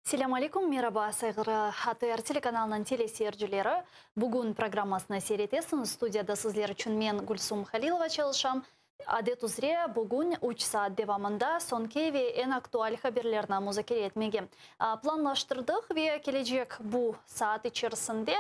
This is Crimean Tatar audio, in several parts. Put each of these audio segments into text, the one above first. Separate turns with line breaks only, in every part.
Selâm aleyküm, meraba, sayğılı ATR telekanalınıñ teleseyircileri. Bugün programmasını seyir etesiñiz. Studiyada sizler içün men, Gülsum Halilova, çalışam. Adet üzre, bugün üç saat devamında soñki ve eñ aktual haberlerni muzakere etmege planlaştırdıq ve kelecek bu saat içerisinde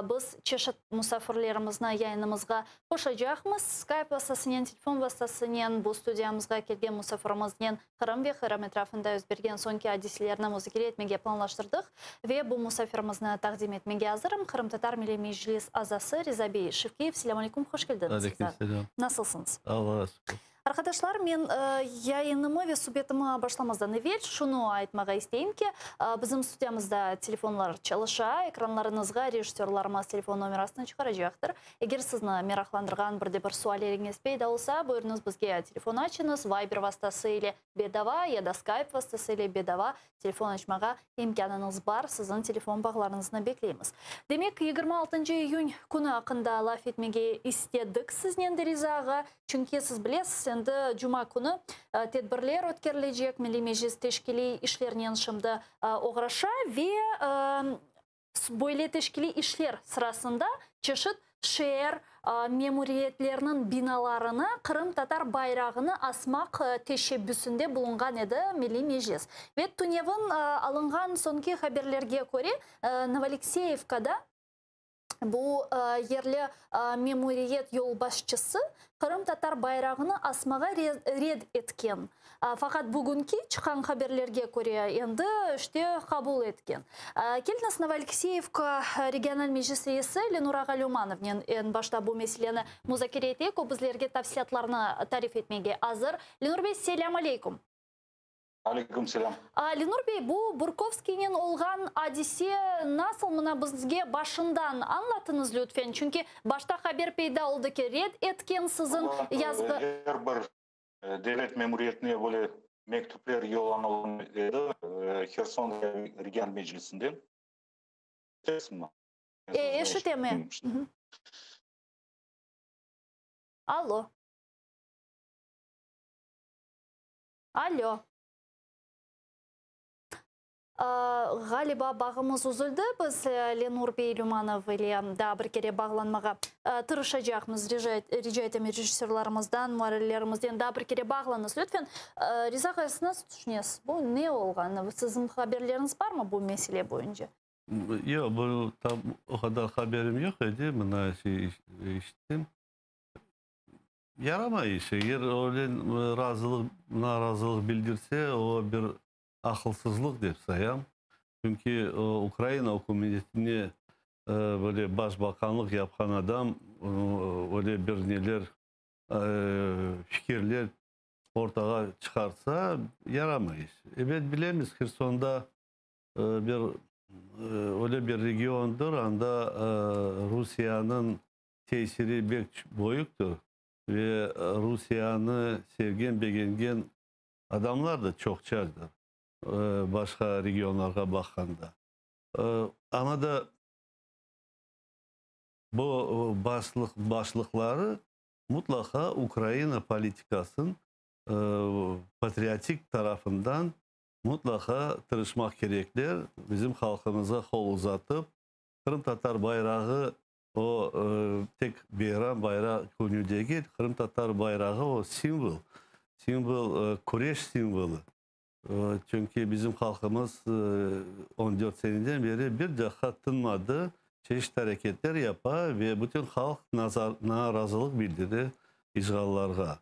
biz çeşit musafirlerimizni yayınımızğa qoşacaqmız. Skype vastasınen, telefon vastasınen bu studiyamızğa kelgen musafirimiznen Qırım ve Qırım etrafında yüz bergen soñki adiselerni muzakere etmege planlaştırdıq ve bu musafirimizni taqdim etmege azırım, Qırımtatar Milliy Meclis azası Riza bey Şevkiyev. Selâm aleyküm, hoş keldiñiz,
Aleyküm
Riza.
selâm.
Nasılsıñız?
Allağa şükür.
Arqadaşlar, men yayınımı ve subetimi başlamazdan evel şunı aytmağa isteyim ki, bizim studiyamızda telefonlar çalışa, ekranlarıñızğa rejissörlarımız telefon nomerasını çıqaracaqtır. Eger sizni meraqlandırğan bir de bir sualleriñiz peyda olsa, buyurıñız bizge telefon açıñız, Viber vastası ile bedava ya da Skype vastası ile bedava telefon açmağa imkânıñız bar, siziñ telefon bağlarıñıznı bekleymiz. Demek, 26 iyün künü aqqında laf etmege istedik siznen, Deriza ağa, çünki siz bilesiz, endi cuma künü tedbirler ötkerilecek, Milliy Meclis teşkiliy işlernen şimdi oğraşa ve Böyle teşkiliy işler sırasında çeşit şeer memuriyetleriniñ binalarına qırımtatar bayrağını asmaq teşebbüsinde bulunğan edi Milliy Meclis. Ve tünevin alınğan soñki haberlerge köre, Novoalekseyevkada bu yerli memuriyet yolbaşçısı qırımtatar bayrağını asmağa red etken. Faqat bugünki çıqqan haberlerge köre, endi işte qabul etken. Keliñiz, Novoalekseyevka regional meclis reisi Lenur ağa Lümanovnen eñ başta bu meseleni muzakere eteyik, o bizlerge tafsilâtlarnı tarif etmege azır. Lenur bey, selâm aleyküm.
Aleyküm selâm.
Lenur bey, bu Burkovskiynen olğan adise nasıl, mına bizge başından añlatıñız lütfen, çünki başta haber peyda oldı ki, red etken siziñ yazğı.
Er bir Devlet memuriyetine böyle mektüpler yollanılğan edi Herson region meclisinden.
E, eşitemi. Allo. Allo. Ğaliba, bağımız üzüldi. Biz Lenur bey Lümanov ile daa bir kere bağlanmağa tırışacaqmız. Rica etem rejissörlarımızdan, muarrirlerimizden daa bir kere bağlanıñız, lütfen. Riza ağa, siz nasıl tüşünesiz, bu ne olğanı? Siziñ haberleriñiz barmı bu mesele boyunca?
Yoq, bu tam o qadar haberim yoq edi, mına şey eşittim. Yaramay iş, eger öyle razılıq, narazılıq bildirse, o bir aqılsızlıq dep sayam. Çünki Ukraina ükümetine böyle baş baqanlıq yapqan adam öyle bir neler fikirler ortağa çıqarsa, yaramay iş. Ebet, bilemiz, Hersonda bir öyle bir regiondır, anda Rusiyanıñ tesiri bek büyüktir ve Rusiyanı sevgen, begengen adamlar da çoqçadır, başqa regionlarğa baqqanda. Amma da bu başlıq, başlıqları mutlaqa Ukraina politikasın patriotik tarafından mutlaqa tırışmaq kerekler, bizim halqımızğa qol uzatıp, qırımtatar bayrağı o tek beyram, bayraq künü degil, qırımtatar bayrağı o simvol, simvol, küreş simvolı. Çünki bizim halqımız 14 seneden beri bir daqqa tınmadı, çeşit areketler yapa ve bütün halq nazar, narazılıq bildire işğallarğa.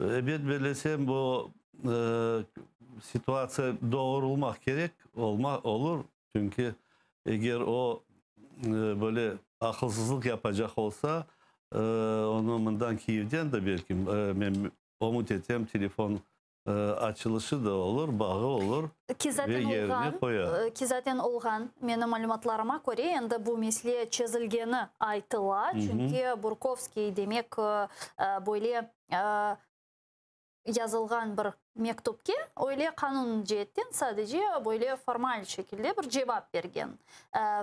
Ebet, bellesem, bu situatsiya doğrulmaq kerek, olma, olur, çünki eger o böyle aqılsızlıq yapacaq olsa, onı mından Kiyevden de belki, men ümüt etem, telefon açılışı da olur, bağı olur
Ki
ve
zaten
yerine
olğan,
qoyar.
Ki zaten olğan, menim malümatlarıma köre, endi bu mesele çezilgeni aytıla, çünki Burkovskiy, demek, böyle. Yazılğan bir mektupke öyle qanun ceetten sadece böyle formal şekilde bir cevap bergen.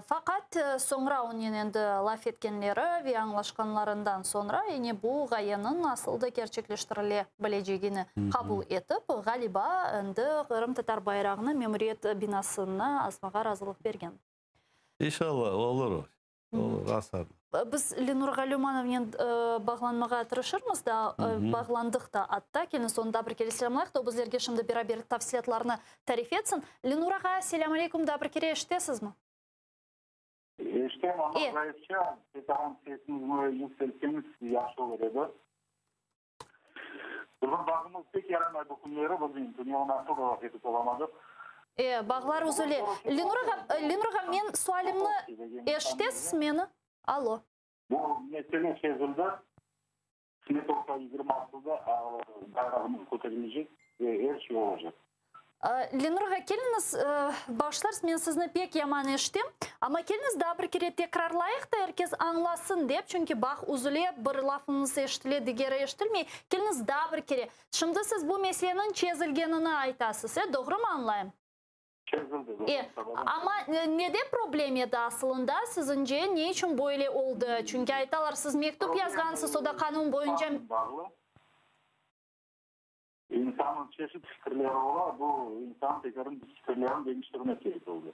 Faqat soñra onen endi laf etkenleri ve añlaşqanlarından soñra ene bu ğayeniñ nasıl da kerçekleştirile bilecegini qabul etip, ğaliba, endi qırımtatar bayrağını memuriyet binasına asmağa razılıq bergen.
İnşallah, olur o. Olur, asarlar.
Biz Lenur Ğalümanovnen bağlanmağa tırışırmız da, bağlandıq da atta. Keliñiz, onı daa bir kere selâmlayıq da, o bizlerge şimdi beraber tafsilâtlarnı tarif etsin. Lenur ağa, selâm aleyküm, daa bir kere eşitesizmi?
Eşitem, amma zayıfça, tekaran sesiñizni yükseltseñiz yahşı olur edi. Bizim bağımız pek yaramay bu künleri, bilmeyim, dünya nasıl da laf etip olamadıq.
E, bağlar üzüle. Lenur ağa, Lenur ağa, men sualimni eşitesiz meni? Allo.
Bu mesele çezildi. Qısmet olsa 20 altında bayrağımız köterilecek ve er şey olacaq.
Lenur ağa, keliñiz, bağışlarsız, men sizni pek yaman eşitem, amma keliñiz daa bir kere tekrarlayıq da, er kes añlasın dep, çünki bağ üzüle, bir lafıñız eşitile, digeri eşitilmey. Keliñiz daa bir kere. Şimdi siz bu meseleniñ çezilgenini aytasız, e, doğrumı añlayım?
Çezildi, doğru.
E, amma nede problem edi asılında, siziñce, ne içün böyle oldı? Çünki aytalar, siz mektüp yazğansız, o da qanun boyunca.
Bağlı. İnsannıñ çeşit fikirleri ola, bu insan tekerin fikirlerini deñiştirmek kerek oldı.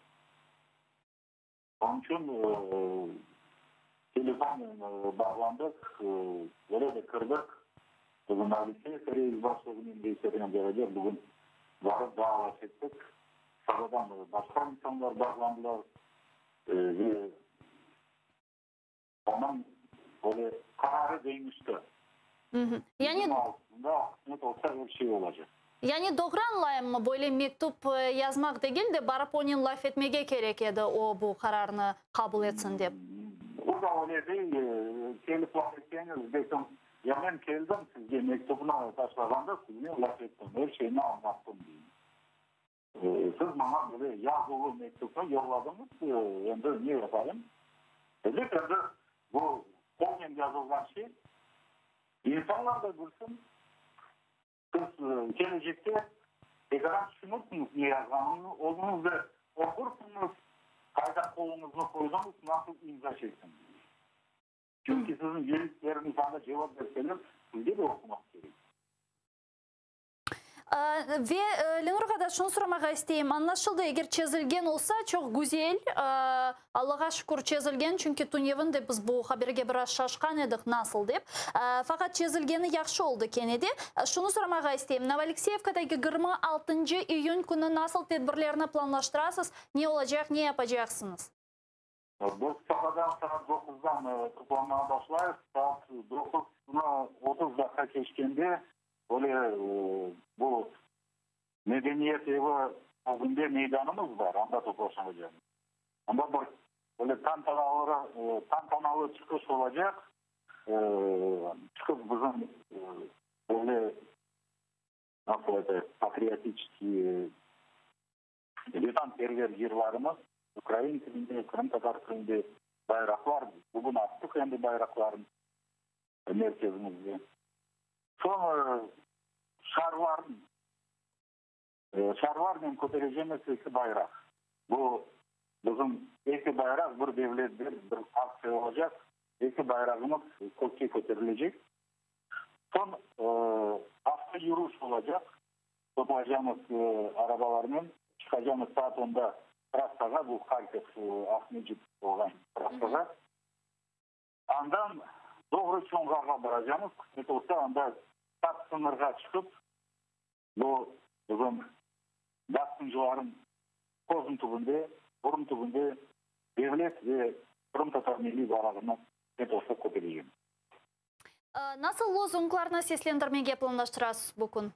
Onıñ içün telefonnen bağlandıq, öyle de kirdik. Bugün Alekseyev reis başlığınen, reislernen beraber bugün barıp daa laf ettik. Sabadan başqa insanlar bağlandılar ve onıñ böyle qararı deñişti.
Yani,
Altında qısmet olsa er şey olacaq.
Yani doğru añlayımmı, böyle mektüp yazmaq degil de, barıp onen laf etmege kerek edi, o bu qararnı qabul etsin dep?
O da öyle dey, kelip laf etseñiz, belkim, ya men keldim sizge mektüpni taşlağanda siznen laf ettim, er şeyni añlattım deyim. Siz maña böyle yazılı mektüpni yolladıñız, endi ne yapayım? Elbet, endi bu qolnen yazılğan şey, insanlar da bilsin, siz kelecekte tekaran tüşünirsiñiz ne yazğanıñnı, özüñiz de oqursıñız, qayda qoluñıznı qoydıñız, nasıl imza çektiñiz. Çünki siziñ yuritleriñiz anda cevap berseler, sizge de oqumaq kerek.
Ve, Lenur ağa, şunı soramağa isteyim, añlaşıldı, eger çezilgen olsa, çoq güzel, Allağa şükür, çezilgen, çünki tünevin de biz bu haberge biraz şaşqan edik, nasıl dep. Faqat çezilgeni yahşı oldı kene de. Şunı soramağa isteyim, Novoalekseyevkada 26 iyün künü nasıl tedbirlerni planlaştırasız, ne olacaq, ne yapacaqsıñız?
Biz sabadan saat doquzdan toplanmağa başlayıq. Saat doquznı 30 daqqa keçkende böyle bu Medeniyet evi ögünde meydanımız bar, anda toplaşacaqmız. Anda bir böyle tantanalı, tantanalı çıqış olacaq. Çıqıp bizim böyle, nasıl aytayıq, patriotiçeskiy, Vetanperver yırlarımız ukrain tilinde, qırımtatar tilinde, bayraqlar, bugün astıq endi bayraqlarnı merkezimizde. Soñ şarlarnı, şarlarnen köterecemiz eki bayraq. Bu bizim eki bayraq, bir devlet bir, bir aktsiya olacaq, eki bayrağımız kökke köterilecek. Soñ avto yürüş olacaq. Toplaycamız arabalarnen, çıqacamız saat onda trassağa, bu Harkov, Aqmescit olğan trassağa. Andan doğru Çonğarğa baracamız, qısmet olsa, anda tap sıñırğa çıqıp, bu bizim basqıncılarnıñ közüñ tübünde, burun tübünde devlet ve qırımtatar milliy bayrağını, qısmet olsa, köterecemiz.
Nasıl lozunglarnı seslendirmege planlaştırasız bu kün?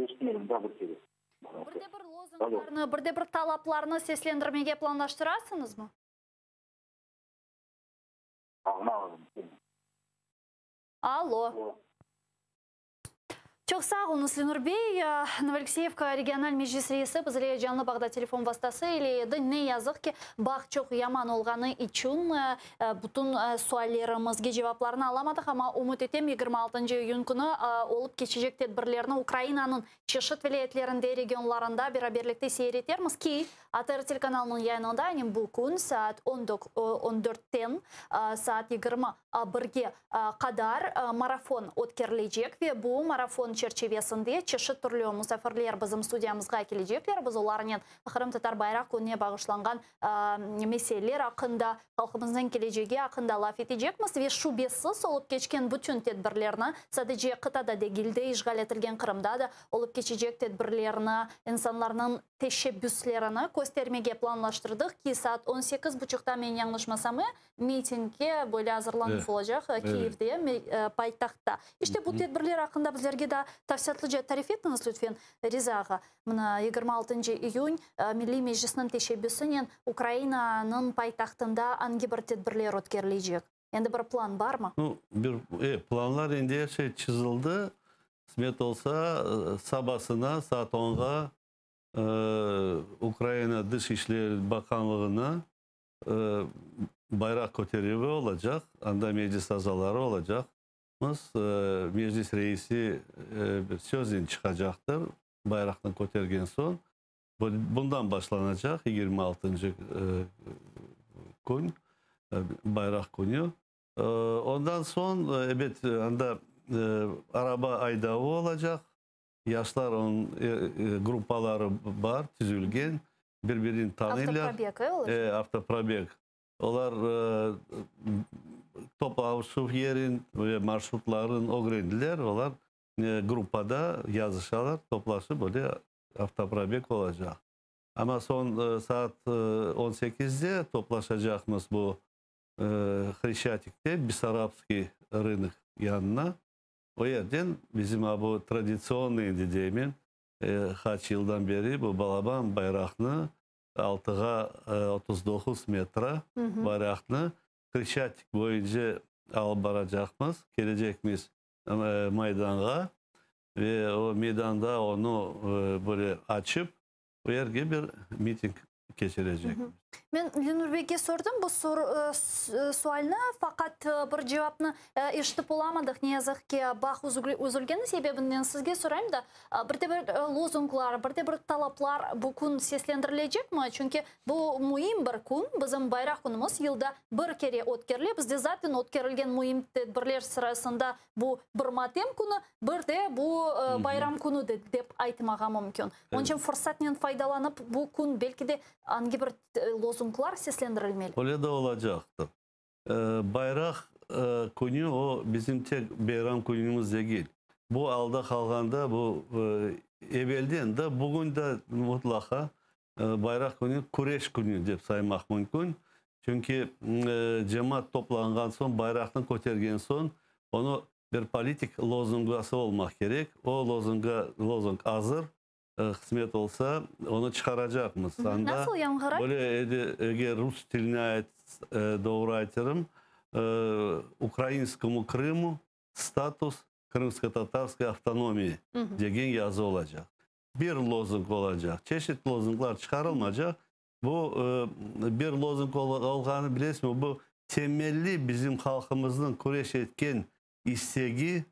Eşitmedim, daa bir kere.
Bir de bir lozunglarnı, bir de bir talaplarnı seslendirmege planlaştırasıñızmı?
Añlamadım seni.
Allo. Çoq sağ oluñız, Lenur bey. Novoalekseyevka regional meclis reisi bizle canlı bağda telefon vastası ile edi. Ne yazıq ki, bağ çoq yaman olğanı içün bütün suallerimizge cevaplarnı alamadıq, amma ümüt etem, 26 iyün künü olıp keçecek tedbirlerni Ukrainanıñ çeşit vilâyetlerinde, regionlarında beraberlikte seyir etermiz ki, ATR telekanalınıñ yayınında aynen bu kün saat on dörtten saat 21-ge qadar marafon ötkerilecek ve bu marafon çerçivesinde çeşit türlü musafirler bizim studiyamızğa kelecekler. Biz olarnen Qırımtatar bayraq kününe bağışlanğan meseleler aqqında, halqımıznıñ kelecegi aqqında laf etecekmiz ve şübesiz olıp keçken bütün tedbirlerni, sadece qıtada degil de, işğal etilgen Qırımda da olıp keçecek tedbirlerni, insanlarnıñ teşebbüslerini köstermege planlaştırdıq ki, saat on sekiz buçuqta, men yañlışmasam, mitingge böyle azırlanuv olacaq Kiyevde, paytahtta. İşte bu tedbirler aqqında bizlerge daa tafsilâtlıca tarif etiñiz, lütfen, Riza ağa. Mına 26 iyün Milliy Meclisniñ teşebbüsinen Ukrainanıñ paytahtında angi bir tedbirler ötkerilecek? Endi bir plan barmı?
Nu, bir planlar endi er şey çizildi. Qısmet olsa, sabasına saat 10-ğa Ukraina Dış işler bakanlığına bayraq köterüvi olacaq. Anda meclis azaları olacaq. Meclis reisi bir söznen çıqacaqtır bayraqnı kötergen soñ. Bundan başlanacaq 26 kün, bayraq künü. Ondan soñ, ebet, anda araba aydavı olacaq. Yaşlar onıñ gruppaları bar, tizilgen, bir-birini tanıylar.
Avtoprobeg olacaq.
Avtoprobeg. Olar toplaşuv yerin ve marşrutların ögrendiler. Olar gruppada yazışalar, toplaşıp böyle avtoprobeg olacaq. Amma soñ saat 18-de toplaşacaqmız bu Hreşçatikte, Bessarabskiy rınok yanına. O yerden bizim bu traditsionный endi deymen, qaç yıldan beri bu balaban bayraqnı 6-ğa 39 metre bayraqnı Hreşçatik boyunca alıp baracaqmız, kelecekmiz Maydanğa ve o meydanda onı böyle açıp, o yerge bir miting keçirecekmiz.
Men Lenur beyge sordum bu sualni, faqat bir cevapnı eşitip olamadıq, ne yazıq ki, bağ üzülgeni sebebinden sizge sorayım da, bir de bir lozunglar, bir de bir talaplar bu kün seslendirilecekmi? Çünki bu müim bir kün, bizim bayraq künümiz yılda bir kere ötkerile, bizde zaten ötkerilgen müim tedbirler sırasında bu bir matem künü, bir de bu bayram künü dep aytmağa mümkün. Onıñ içün fırsatnen faydalanıp bu kün belki de angi bir lozunglar seslendirilmeli?
Öyle de olacaqtır. Bayraq künü o bizim tek bayram künümüz degil. Bu alda qalğanda bu evelden de bugün de mutlaqa bayraq künü küreş künü dep saymaq mümkün. Çünki cemaat toplanğan soñ, bayraqnı kötergen soñ onı bir politik lozungası olmaq kerek. O lozung azır, qısmet olsa onı çıqaracaqmız.
Nasıl yañğıray?
Böyle eger rus tiline ait doğru aytırım, Ukrainskomu Крыму статус крымско-татарской автономии degen yazı olacaq. Bir lozung olacaq. Çeşit lozunglar çıqarılmaycaq. Bu bir lozung olğanı bilesizmi? Bu temelli bizim halqımıznıñ küreş etken istegi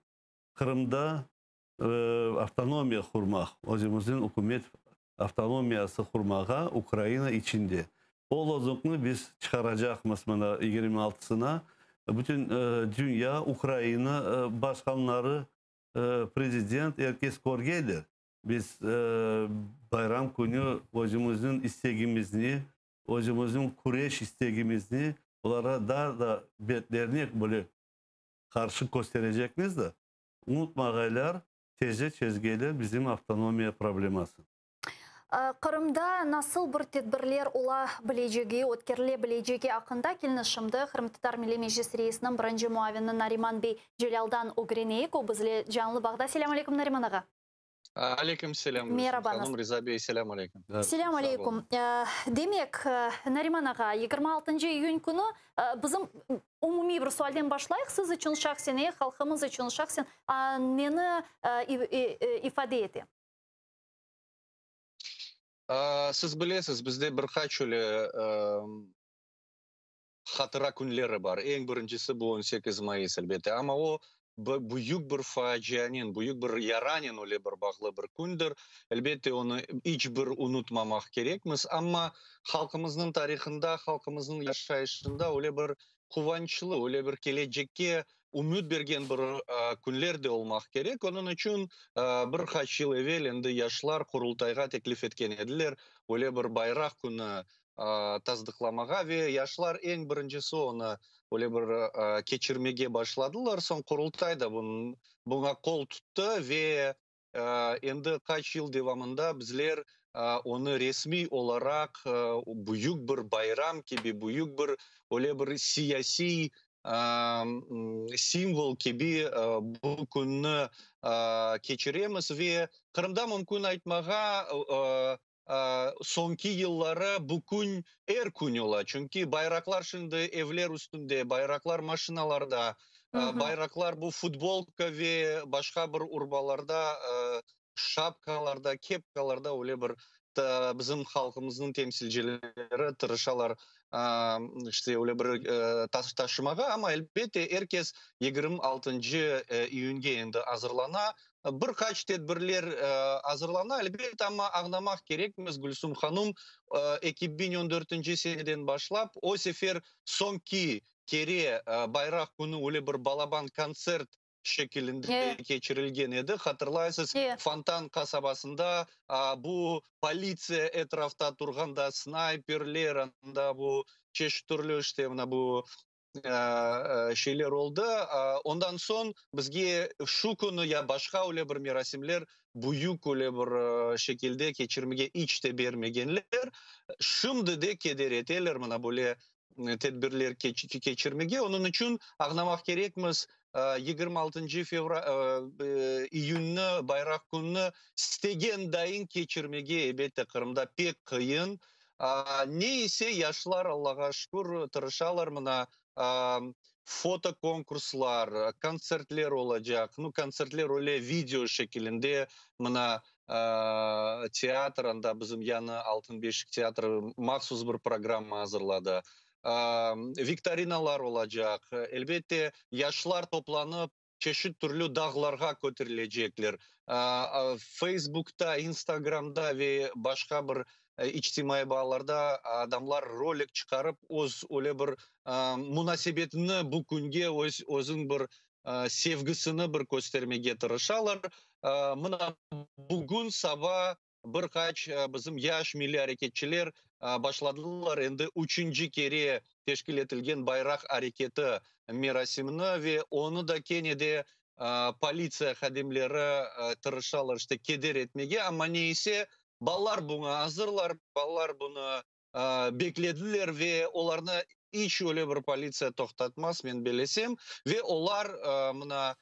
Qırımda avtonomiya qurmaq, özümizniñ ükümet avtonomiyası qurmağa Ukraina içinde. O lozungnı biz çıqaracaqmız mına 26-sına. Bütün dünya, Ukraina başqanları, prezident, er kes körgenler. Biz bayram künü özümizniñ istegimizni, özümizniñ küreş istegimizni olarğa daa da betlerine böyle qarşı kösterecekmiz de, unutmağaylar, tezce çezgeyler bizim avtonomiya probleması.
Qırımda nasıl bir tedbirler ola bilecegi, ötkerile bilecegi aqqında keliñiz şimdi Qırımtatar Milliy Meclis reisiniñ birinci muavini Nariman bey Celâldan ögreneyik. O bizle canlı bağda. Selâm aleyküm, Nariman ağa.
Aleyküm selâm, Gülsüm
Merhabañız.
hanım, Riza bey, selâm aleyküm.
Selâm
Sağ
aleyküm.
olun.
Demek, Nariman ağa, 26 iyün künü bizim umumiy bir sualden başlayıq. Siz içün şahsen, halqımız içün şahsen neni ifade ete?
Siz bilesiz, bizde bir qaç öyle hatıra künleri bar. Eñ birincisi bu 18 mayıs, elbette. Amma o büyük bir facianen, büyük bir yaranen öyle bir bağlı bir kündir. Elbette, onı iç bir unutmamaq kerekmiz. Amma halqımıznıñ tarihında, halqımıznıñ yaşayışında öyle bir quvançlı, öyle bir kelecekke ümüt bergen bir künler de olmaq kerek. Onıñ içün bir qaç yıl evel endi yaşlar Qurultayğa teklif etken ediler, öyle bir bayraq künü tasdıqlamağa ve yaşlar eñ birincisi onı öyle bir keçirmege başladılar. Soñ Qurultay da buña qol tuttı ve endi qaç yıl devamında bizler onı resmiy olaraq büyük bir bayram kibi, büyük bir öyle bir siyasiy simvol kibi bu künni keçiremiz ve Qırımda mümkün aytmağa, soñki yılları bu kün er kün ola, çünki bayraqlar şimdi evler üstünde, bayraqlar maşinalarda, bayraqlar bu futbolka ve başqa bir urbalarda, şapkalarda, kepkalarda öyle bir bizim halqımıznıñ temsilcileri tırışalar işte öyle bir taşımağa. Amma elbette er kes 26 iyünge endi azırlana. Bir qaç tedbirler azırlana, elbet, amma añlamaq kerekmiz, Gülsüm hanım, 2014 seneden başlap, o sefer soñki kere bayraq künü öyle bir balaban kontsert şekilinde keçirilgen edi. Hatırlaysız, Fontan qasabasında bu politsiya etrafta turğanda, snayperler, anda bu çeşit türlü işte mına bu şeyler oldı. Ondan soñ bizge şu künü ya başqa öyle bir merasimler büyük öyle bir şekilde keçirmege iç te bermegenler. Şimdi de keder eteler mına böyle tedbirler keçirmege. Onıñ içün añlamaq kerekmiz, 26 iyünni, bayraq kününi istegen dayın keçirmege, elbette, Qırımda pek qıyın. Ne ise, yaşlar, Allağa şükür, tırışalar mına foto konkurslar, kontsertler olacaq. Nu, kontsertler öyle video şekilinde, mına teatr anda bizim yañı Altın beşik teatri mahsus bir programma azırladı. Viktorinalar olacaq. Elbette, yaşlar toplanıp, çeşit türlü dağlarğa köterilecekler. Feysbukta, Instagramda ve başqa bir içtimaiy bağlarda adamlar rolik çıqarıp, öz öyle bir munasebetini bu künge, öz özüñ bir sevgisini bir köstermege tırışalar. Mına bugün saba bir qaç bizim yaş milliy areketçiler başladılar endi üçünci kere teşkil etilgen bayraq areketi merasimini ve onı da kene de politsiya hadimleri tırışalar işte keder etmege, amma ne ise, balalar buña azırlar, balalar bunı beklediler ve olarnı iç öyle bir politsiya toqtatmaz, men belesem, ve olar mına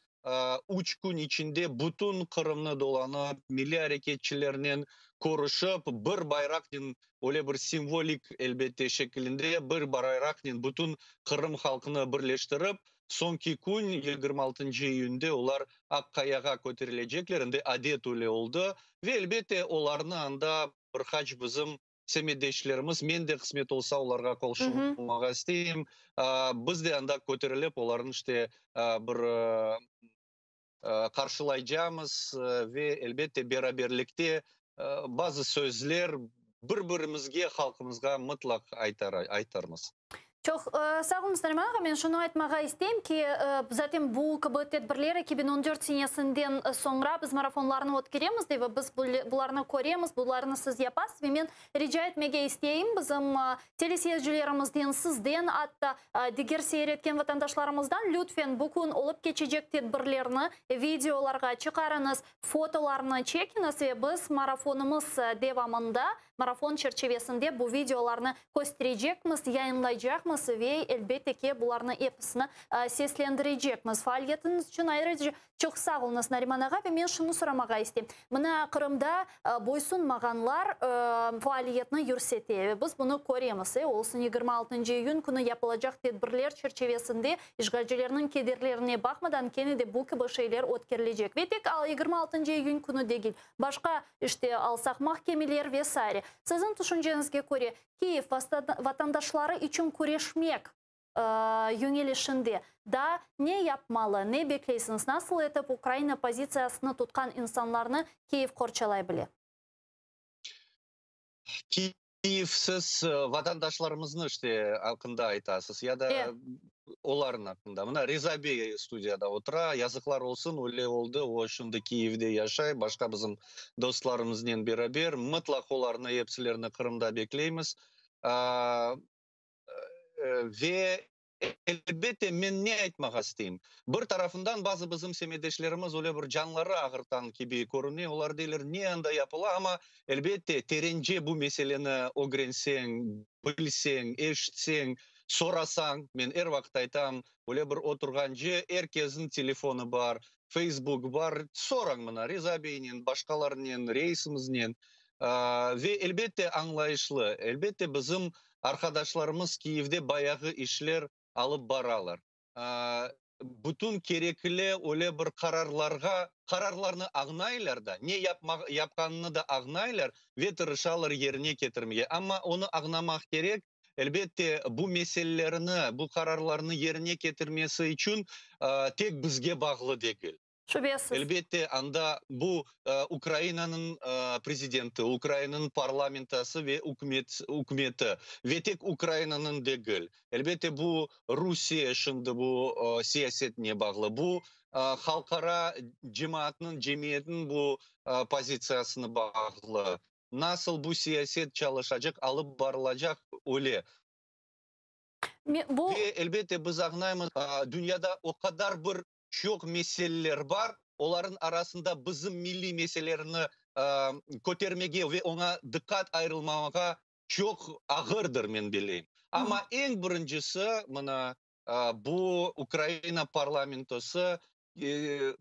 3 kün içinde bütün Qırımnı dolanıp, milliy areketçilernen körüşip, bir bayraqnen, öyle bir simvolik, elbette, şekilinde bir bayraqnen bütün Qırım halqını birleştirip, soñki kün, 26 iyünde olar Aq-Qayağa köterilecekler, endi adet öyle oldı, ve elbette olarnı anda bir qaç bizim semetdeşlerimiz, men de qısmet olsa olarğa qoşulmağa isteyim, biz de anda köterilip olarnı işte bir qarşılaycamız ve elbette beraberlikte bazı sözler bir-birimizge, halqımızğa mıtlaq aytarmız.
Çoq sağ oluñız, Nariman ağa. Men şunı aytmağa isteyim ki, zaten bu kibi tedbirler 2014 senesinden soñra biz marafonlarnı ötkeremiz de ve biz bularnı köremiz, bularnı siz yapasız. Ve men rica etmege isteyim bizim teleseyircilerimizden, sizden, atta diger seyir etken vatandaşlarımızdan, lütfen, bu kün olıp keçecek tedbirlerni videolarğa çıqarıñız, fotolarnı çekiñiz ve biz marafonımız devamında, marafon çerçivesinde bu videolarnı kösterecekmiz, yayınlaycaqmız ve elbette ki, bularnı episini seslendirecekmiz. Faaliyetiñiz içün ayrıca çoq. Çoq sağ oluñız, Nariman ağa, ve men şunı soramağa isteyim. Mına Qırımda boysunmağanlar faaliyetni yürsete ve biz bunı köremiz. Olsun 26 iyün künü yapılacaq tedbirler çerçevesinde işğalcilerniñ kederlerine baqmadan kene de bu kibi şeyler ötkerilecek. Ve tek 26 iyün künü degil, başqa, işte, alsaq mahkemeler ve saire. Siziñ tüşünceñizge köre, Kiyev vatandaşları içün küreşmek yönelişinde daa ne yapmalı, ne bekleysiñiz, nasıl etip Ukraina pozitsiyasını tutqan insanlarnı Kiyev qorçalay bile?
Kiyev, siz vatandaşlarımıznı işte aqqında aytasız ya da olarnıñ aqqında. Mına Riza bey studiyada otura, yazıqlar olsun, öyle oldı, o şimdi Kiyevde yaşay, başqa bizim dostlarımıznen beraber. Mıtlaq olarnı epsilerini Qırımda bekleymiz. Ve elbette men ne aytmağa isteyim? Bir tarafından bazı bizim semetdeşlerimiz öyle bir canları ağırtan kibi körüne, olar deyler, ne anda yapıla, amma elbette terence bu meseleni ögrenseñ, bilseñ, eşitseñ, sorasañ, men er vaqıt aytam, öyle bir oturğance er kesniñ telefonı bar, Facebook bar, sorañ mına Riza beynen, başqalarnen, reisimiznen. Ve elbette añlayışlı, elbette bizim arqadaşlarımız Kiyevde bayağı işler alıp baralar. Bütün kerekli öyle bir qararlarğa, qararlarnı añlaylar da, ne yapqanını da añlaylar ve tırışalar yerine ketirmege. Amma onı añlamaq kerek, elbette bu meselelerini, bu qararlarnı yerine ketirmesi içün tek bizge bağlı degil.
Şübesiz.
Elbette, anda bu Ukrainanıñ prezidenti, Ukrainanıñ parlamentası ve ükümeti ve tek Ukrainanıñ degil. Elbette, bu Rusiye şimdi bu siyasetine bağlı, bu halqara cemaatnıñ, cemiyetniñ bu pozitsiyasına bağlı. Nasıl bu siyaset çalışacaq, alıp barılacaq öyle.
Bu
Ve elbette biz añlaymız, dünyada o qadar bir çoq meseleler bar, olarnıñ arasında bizim milliy meselelerini kötermege ve oña diqqat ayırılmamağa çoq ağırdır, men bileyim. Amma eñ birincisi, mına bu Ukraina parlamentosı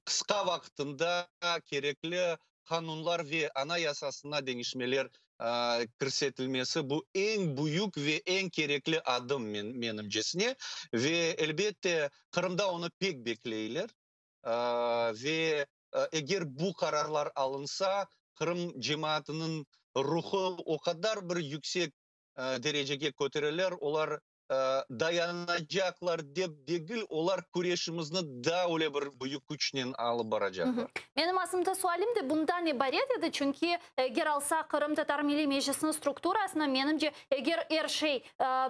qısqa vaqıtında kerekli qanunlar ve Anayasasına deñişmeler kirsetilmesi, bu eñ büyük ve eñ kerekli adım menimcesine. Ve elbette Qırımda onı pek bekleyler. Ve eger bu qararlar alınsa, Qırım cemaatınıñ ruhı o qadar bir yüksek derecege köterilir, olar dayanacaqlar dep degil, olar küreşimizni daa öyle bir büyük küçnen alıp baracaqlar.
Menim aslında sualim de bundan ibaret edi, çünki eger alsaq Qırımtatar Milliy Meclisiniñ strukturasını, menimce, eger er şey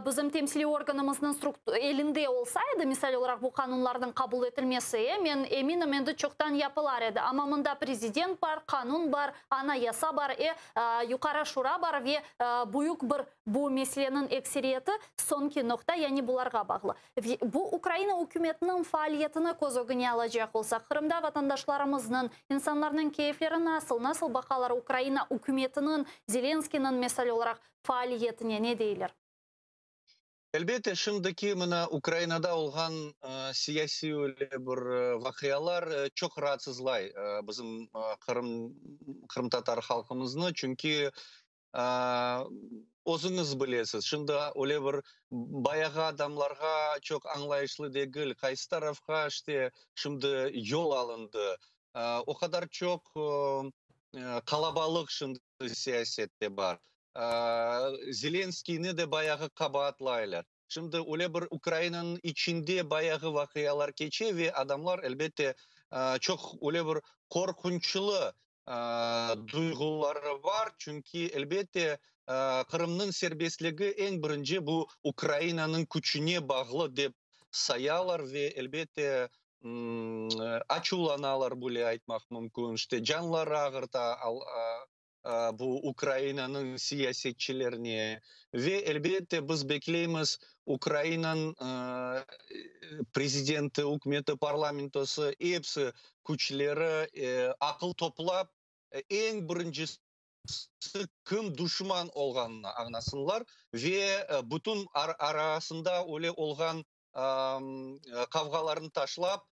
bizim temsiliy organımıznıñ elinde olsa edi, misal olaraq bu qanunlarnıñ qabul etilmesi, men eminim, endi çoqtan yapılar edi. Amma mında prezident bar, qanun bar, Anayasa bar, Yuqarı Şura bar ve büyük bir Bu meseleniñ ekseriyeti soñki noqta, yani bularğa bağlı. Bu Ukraina ükümetiniñ faaliyetini köz ögüne alacaq olsaq, Qırımda vatandaşlarımıznıñ, insanlarnıñ keyfleri nasıl, nasıl baqalar Ukraina ükümetiniñ, Zelenskıynıñ, misal olaraq, faaliyetine, ne deyler?
Elbette, şimdiki mına Ukrainada olğan siyasiy öyle bir vaqialar çoq raatsızlay bizim Qırım, qırımtatar halqımıznı, çünki Özüñiz bilesiz, şimdi öyle bir bayağı adamlarğa çoq añlayışlı degil, qaysı tarafqa işte şimdi yol alındı. O qadar çoq qalabalıq şimdi siyasette bar. Zelenskıynı de bayağı qabaatlaylar. Şimdi öyle bir Ukrainanıñ içinde bayağı vaqialar keçe ve adamlar, elbette, çoq öyle bir qorqunçlı duyğuları bar, çünki, elbette, Qırımnıñ serbestligi eñ birinci bu Ukrainanıñ küçüne bağlı dep sayalar ve, elbette, açuvlanalar, böyle aytmaq mümkün, işte, canları ağırta bu Ukrainanıñ siyasetçilerine ve, elbette, biz bekleymiz, Ukrainanıñ prezidenti, ükümeti, parlamentosı, episi küçleri aqıl toplap, eñ birincisi kim duşman olğanını añlasınlar ve bütün arasında öyle olğan qavğalarnı taşlap,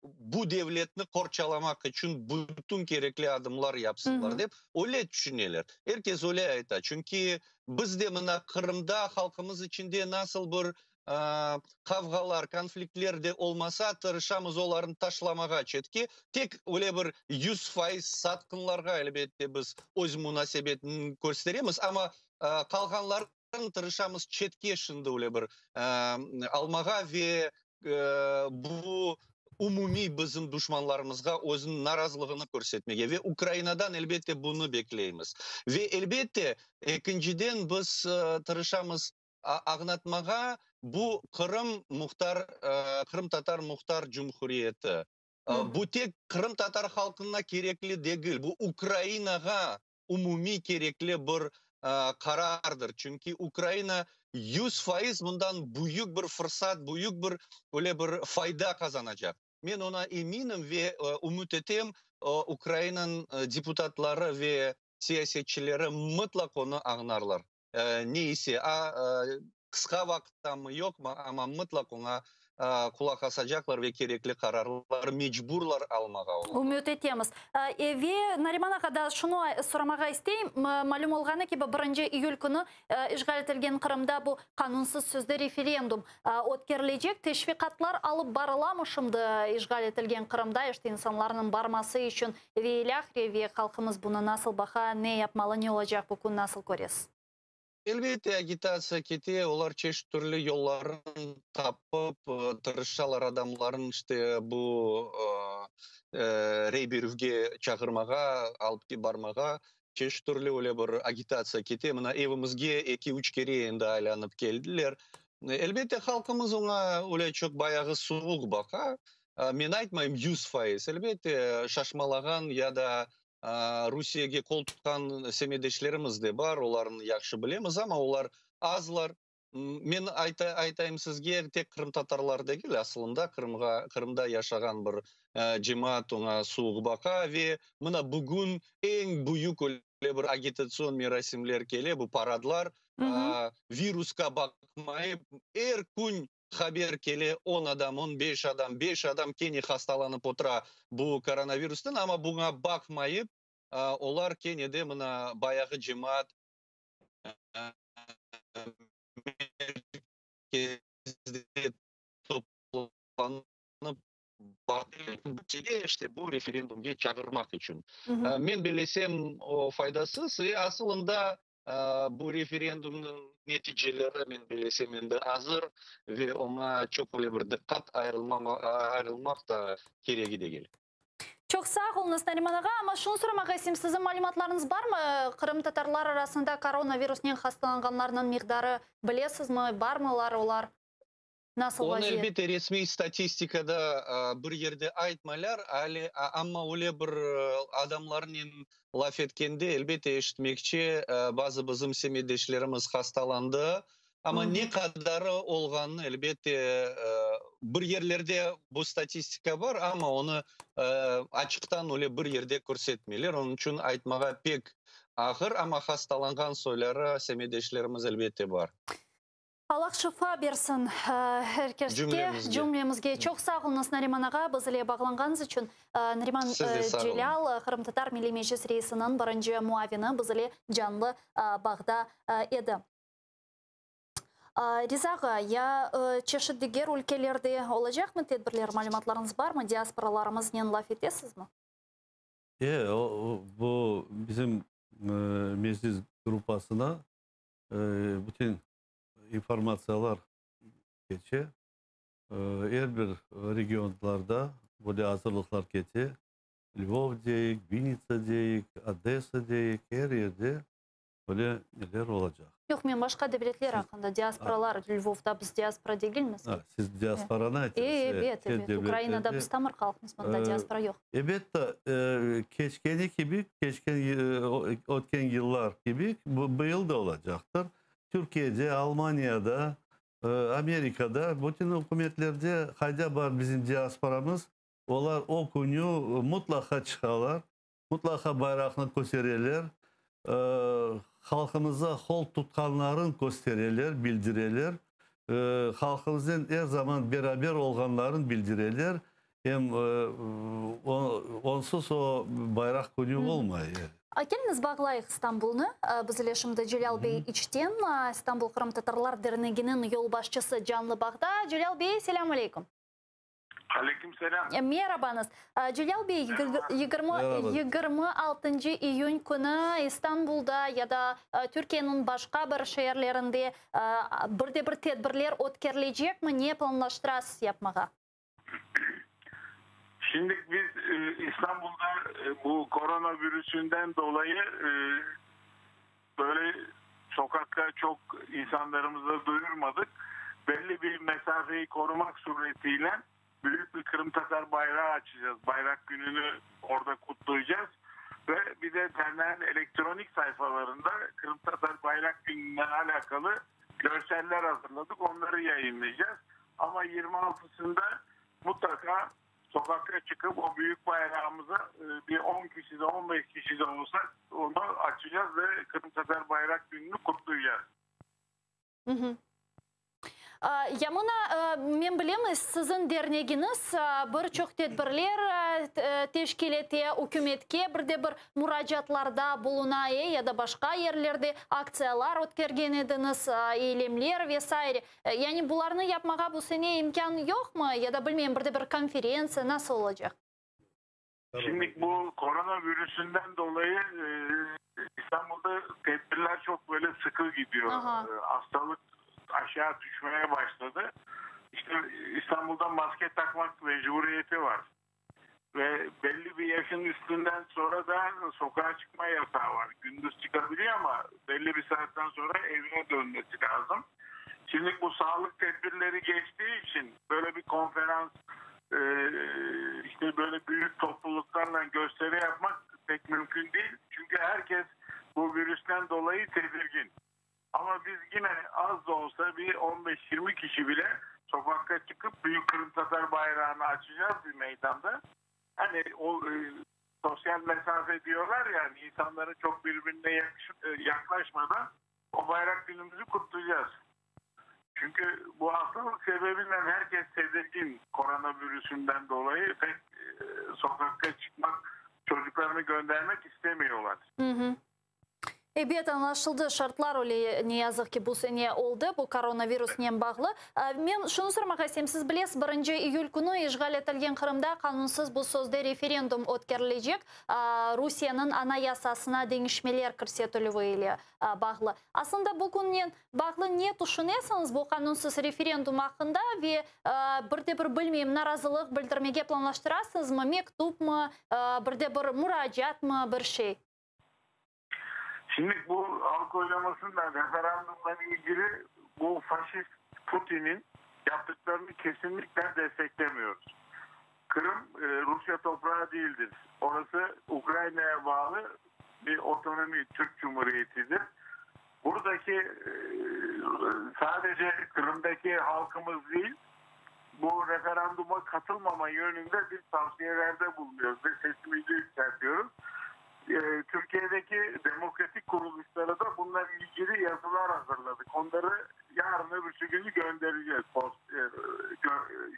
bu devletni qorçalamaq içün bütün kerekli adımlar yapsınlar dep, öyle tüşüneler. Er kes öyle ayta. Çünki biz de mına Qırımda halqımız içinde nasıl bir qavğalar, konfliktler de olmasa, tırışamız olarnı taşlamağa çetke. Tek öyle bir 100% satqınlarğa, elbette, biz öz munasebetini kösteremiz, amma qalğanlarını tırışamız çetke şimdi öyle bir almağa ve bu umumiy bizim duşmanlarımızğa özüniñ narazılığını körsetmege. Ve Ukrainadan, elbette, bunı bekleymiz. Ve, elbette, ekinciden biz tırışamız añlatmağa, bu Qırım muhtar, Qırımtatar Muhtar Cumhuriyeti. Bu tek qırımtatar halqına kerekli degil, bu Ukrainağa umumiy kerekli bir qarardır. Çünki Ukraina 100% bundan büyük bir fırsat, büyük bir öyle bir fayda qazanacaq. Men oña eminim ve ümüt etem, Ukrainanıñ deputatları ve siyasetçileri mıtlaq onı añlarlar. Ne ise, qısqa vaqıttamı, yoqmı, amma mıtlaq oña qulaq asacaqlar ve kerekli qararlar mecburlar almağa olar.
Ümüt etemiz. Ve Nariman ağa, da şunı soramağa isteyim. Malüm olğanı kibi, 1-iyül künü işğal etilgen Qırımda bu qanunsız sözde referendum ötkerilecek. Teşviqatlar alıp barılamı şimdi işğal etilgen Qırımda, işte insanlarnıñ barması içün ve ilâhre, ve halqımız bunı nasıl baqa, ne yapmalı, ne olacaq bu kün, nasıl köresiz?
Elbette, agitatsiya kete, olar çeşit türlü yolların tapıp tırışalar adamların işte bu rey berüvge çağırmağa, alıp barmağa. Çeşit türlü öyle bir agitatsiya kete. Mına evimizge 2-3 kere endi aylanıp keldiler. Elbette, halqımız oña öyle çoq bayağı suvuq baqa. Men aytmayım 100%. Elbette, şaşmalağan ya da Rusiyege qol tutqan semetdeşlerimiz de bar, olarnı yahşı bilemiz, amma olar azlar. Men aytayım sizge, tek qırımtatarlar degil, aslında Qırımğa, Qırımda yaşağan bir cemaat oña suvuq baqa ve mına bugün eñ büyük öyle bir agitatsion merasimler kele, bu paradlar, virusqa baqmayıp, er kün haber kele, 10 adam, 15 adam, 5 adam kene hastalanıp otura bu koronavirustan, amma buña baqmayıp, olar kene de mına bayağı cemaat merkezde toplanıp, işte bu referendumge çağırmaq içün. Men bilesem, o faydasız ve asılında bu referendumnıñ neticeleri, men bilesem, endi azır ve oña çoq öyle bir diqqat ayırılmaq da keregi degil.
Çoq sağ oluñız, Nariman ağa, amma şunı soramağa isteyim, siziñ malümatlarıñız barmı? Qırımtatarlar arasında koronavirusnen hastalanğanlarnıñ miqdarı bilesizmi, barmılar olar? Nasıl
Onı
vaziyet?
elbette resmiy statistikada bir yerde aytmaylar, amma öyle bir adamlarnen laf etkende, elbette, eşitmekçe, bazı bizim semetdeşlerimiz hastalandı, amma ne qadarı olğanını, elbette, bir yerlerde bu statistika bar, amma onı açıqtan öyle bir yerde körsetmeyler, onıñ içün aytmağa pek ağır, amma hastalanğan soyları semetdeşlerimiz elbette bar.
Allah şifa bersin er keske,
Cümlemizge.
Cümlemizge. Çoq sağ oluñız, Nariman ağa, biz ile bağlanğanıñız içün. Nariman
Siz de sağ olun.
Celâl, Qırımtatar Milliy Meclis reisiniñ birinci muavini, biz ile canlı bağda edi. Riza ağa, ya çeşit diger ülkelerde olacaqmı tedbirler, malümatlarıñız barmı, diasporalarımıznen laf etesizmi?
Bu bizim meclis gruppasına bütün informatsiyalar keçe. Er bir regionlarda böyle azırlıqlar kete. Lvov deyik, Vinnitsa deyik, Odessa deyik, er yerde böyle neler olacaq.
Yoq, men başqa devletler aqqında, diasporalar, Lvovda biz diaspora degilmiz.
Ha, siz diasporanı aytasız.
Evet, evet. Ukrainada biz tamır halqmız, mında diaspora yoq.
Elbette, keçkeni kibi, keçken, ötken yıllar kibi, bu yıl da olacaqtır. Türkiye'de, Almanya'da, Amerika'da, bütün ükümetlerde qayda bar bizim diasporamız, olar o künü mutlaqa çıqalar, mutlaqa bayraqnı kötereler, halqımıza qol tutqanların köstereler, bildireler, halqımıznen er zaman beraber olğanların bildireler. Em onsuz o bayraq künü olmay.
Keliñiz bağlayıq İstanbulnı. Biz ile şimdi Celâl bey İçten, İstanbul qırımtatarlar derneginiñ yolbaşçısı canlı bağda. Celâl bey, selâm aleyküm.
Aleyküm selâm.
Merabañız. Celâl bey, 26 iyün künü İstanbulda ya da Türkiyeniñ başqa bir şeerlerinde bir de bir tedbirler ötkerilecekmi? Ne planlaştırasız yapmağa?
Şimdi biz İstanbul'da bu koronavirüsünden dolayı böyle sokakta çok insanlarımızı duyurmadık. Belli bir mesafeyi korumak suretiyle büyük bir Kırım Tatar bayrağı açacağız. Bayrak gününü orada kutlayacağız. Ve bir de derneğin elektronik sayfalarında Kırım Tatar Bayrak Günü'nden alakalı görseller hazırladık. Onları yayınlayacağız. Ama 26'sında mutlaka sokakta çıkıp o büyük bayrağımıza bir 10 kişi de 15 kişi de olsa onu açacağız ve Kırım Tatar Bayrak Günü'nü kutlayacağız.
Hı hı. Ya mına men bilem, siziñ dernegiñiz bir çoq tedbirler teşkil ete, ükümetke bir de bir muracaatlarda buluna ya da başqa yerlerde aktsiyalar ötkergen ediñiz, eylemler ve saire. Yani bularnı yapmağa bu sene imkân yoqmı ya da bilmeyim, bir de bir konferentsiya nasıl olacaq?
Şimdi bu koronavirüsünden dolayı İstanbul'da tedbirler çok böyle sıkı gidiyor. Hastalık aşağı düşmeye başladı. İşte İstanbul'da maske takmak mecburiyeti var. Ve belli bir yaşın üstünden sonra da sokağa çıkma yasağı var. Gündüz çıkabiliyor ama belli bir saatten sonra evine dönmesi lazım. Şimdi bu sağlık tedbirleri geçtiği için böyle bir konferans, işte böyle büyük topluluklarla gösteri yapmak pek mümkün değil. Çünkü herkes bu virüsten dolayı tedirgin. Ama biz yine az da olsa bir 15-20 kişi bile sokakta çıkıp büyük Kırım Tatar bayrağını açacağız bir meydanda. Hani o sosyal mesafe diyorlar yani insanların çok birbirine yaklaşmadan o bayrak günümüzü kutlayacağız. Çünkü bu hastalık sebebinden herkes tedirgin koronavirüsünden dolayı pek sokakta çıkmak, çocuklarını göndermek istemiyorlar.
Hı hı. Ebet, añlaşıldı, şartlar öyle ne yazıq ki bu sene oldı, bu koronavirusnen bağlı. Men şunı sormağa isteyim, siz bilesiz, 1 iyül künü işğal etilgen Qırımda qanunsız bu sözde referendum ötkerilecek, Rusiyeniñ anayasasına deñişmeler kirsetilüvi ile bağlı. Aslında bu künnen bağlı ne tüşünesiñiz bu qanunsız referendum aqqında ve bir de bir, bilmeyim, narazılıq bildirmege planlaştırasıñızmı, mektupmı, bir de bir muracaatmı, bir şey?
Şimdi bu halk oylamasında referandumla ilgili bu faşist Putin'in yaptıklarını kesinlikle desteklemiyoruz. Kırım Rusya toprağı değildir. Orası Ukrayna'ya bağlı bir otonomi Türk Cumhuriyeti'dir. Buradaki sadece Kırım'daki halkımız değil, bu referanduma katılmama yönünde bir tavsiyelerde bulunuyoruz ve sesimizi yükseltiyoruz. Türkiye'deki demokratik kuruluşlara da bununla ilgili yazılar hazırladık. Onları yarın öbürsü günü göndereceğiz. Post,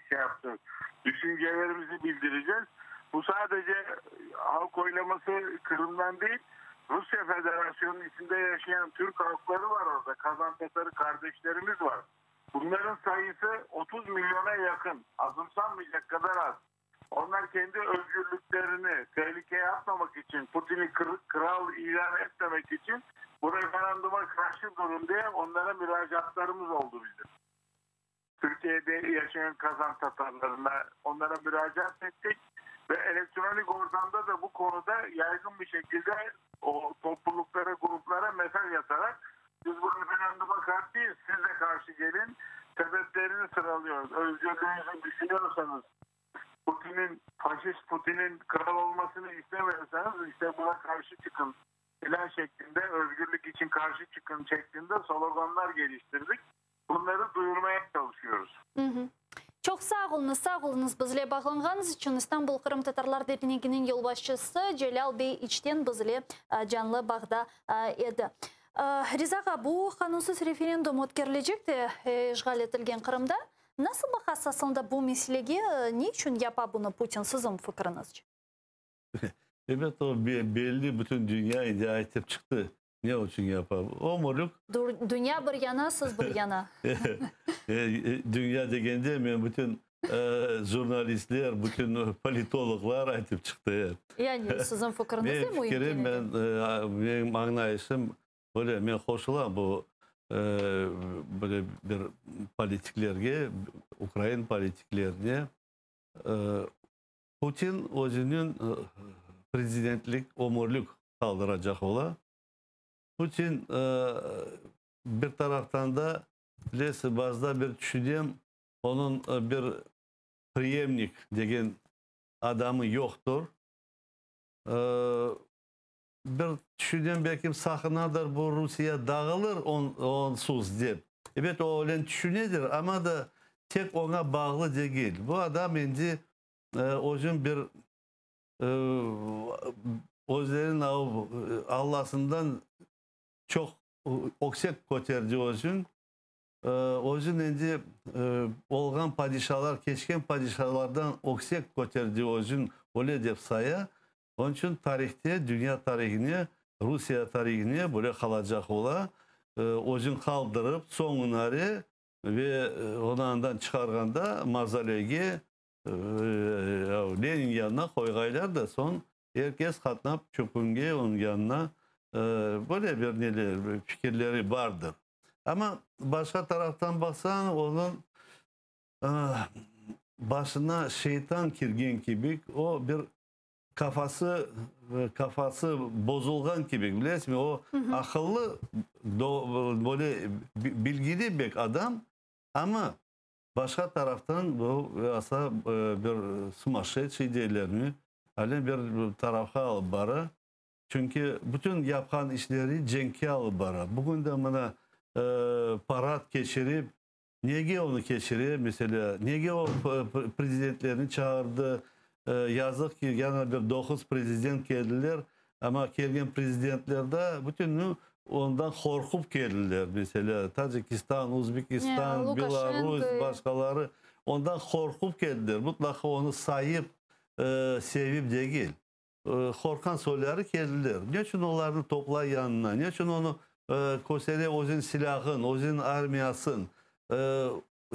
şey yapacağız. Düşüncelerimizi bildireceğiz. Bu sadece halk oylaması Kırım'dan değil, Rusya Federasyonu'nun içinde yaşayan Türk halkları var orada. Kazan Tatarı kardeşlerimiz var. Bunların sayısı 30 milyona yakın. Azımsanmayacak kadar az. Onlar kendi özgürlüklerini tehlikeye atmamak için, Putin'i kral ilan etmemek için bu referanduma karşı durun diye onlara müracaatlarımız oldu bizim. Türkiye'de yaşayan Kazan Tatarlarına onlara müracaat ettik ve elektronik ortamda da bu konuda yaygın bir şekilde o topluluklara, gruplara mesaj atarak biz bu referanduma karşıyız, siz de karşı gelin, sebeplerini sıralıyoruz. Özgürlüğünüzü düşünüyorsanız, Putin'in, faşist Putin'in kral olmasını istemiyorsanız işte buna karşı çıkın filan şeklinde, özgürlük için karşı çıkın şeklinde sloganlar geliştirdik. Bunları duyurmaya çalışıyoruz.
Hı hı. Çoq sağ oluñız, sağ oluñız bizle bağlanğanıñız içün. İstanbul Qırımtatarlar Derneginiñ yolbaşçısı Celâl Bey İçten bizle canlı bağda edi. Riza ağa, bu qanunsız referendum ötkerilecek de işğal etilgen Qırımda. Nasıl baqasız aslında bu meselege, ne içün yapa bunı Putin, siziñ fikriñizce?
Ebet, o belli, bütün dünya endi aytıp çıqtı, ne içün yapa. Ömürlik.
Dünya bir yana, siz bir yana.
Dünya degende, men bütün jurnalistler, bütün politologlar aytıp çıqtı.
Yani siziñ fikriñiz de müim.
Fikrim, menim añlayışım böyle, men qoşulam bu böyle bir politiklerge, ukrain politiklerine. Putin özüniñ prezidentlik ömürlik qaldıracaq ola. Putin bir taraftan da, bilesiz, bazıda bir tüşünem, onıñ bir преемник degen adamı yoqtır. Bir tüşünem, belki saqınadır, bu Rusiye dağılır onsuz dep. Ebet, o öyle tüşünedir, amma da tek oña bağlı degil. Bu adam endi özün bir özleriniñ Allasından çoq öksek köterdi özün. Özün endi olğan padişalar, keçken padişalardan öksek köterdi özün, öyle dep saya. Onıñ içün tarihte, dünya tarihine, Rusiye tarihine böyle qalacaq ola. Özün qaldırıp, soñunare ve onı andan çıqarğanda mavzoleyge, Lenin yanına qoyğaylar da, soñ er kes qatnap çökünge onıñ yanına, böyle bir neler, fikirleri bardır. Amma başqa taraftan baqsañ, onıñ başına şeytan kirgen kibi, o bir qafası bozulğan kibi, bilesizmi, o aqıllı, böyle bilgili bek adam, amma başqa taraftan bu asla bir сумасшедший deylermi, ale bir tarafqa alıp bara. Çünki bütün yapqan işleri cenkke alıp bara. Bugün de mına parad keçirip, nege onı keçire, meselâ, nege o prezidentlerni çağırdı? Yazıq ki, yana bir 9 prezident keldiler, amma kelgen prezidentler de bütünü ondan qorqup keldiler. Meselâ, Tacikistan, Özbekistan, Belarus, başqaları ondan qorqup keldiler. Mutlaqa onı sayıp, sevip degil. Qorqqan soyları keldiler. Ne içün olarnı toplay yanına? Ne içün onı köstere özüniñ silâhın, özüniñ armiyasın?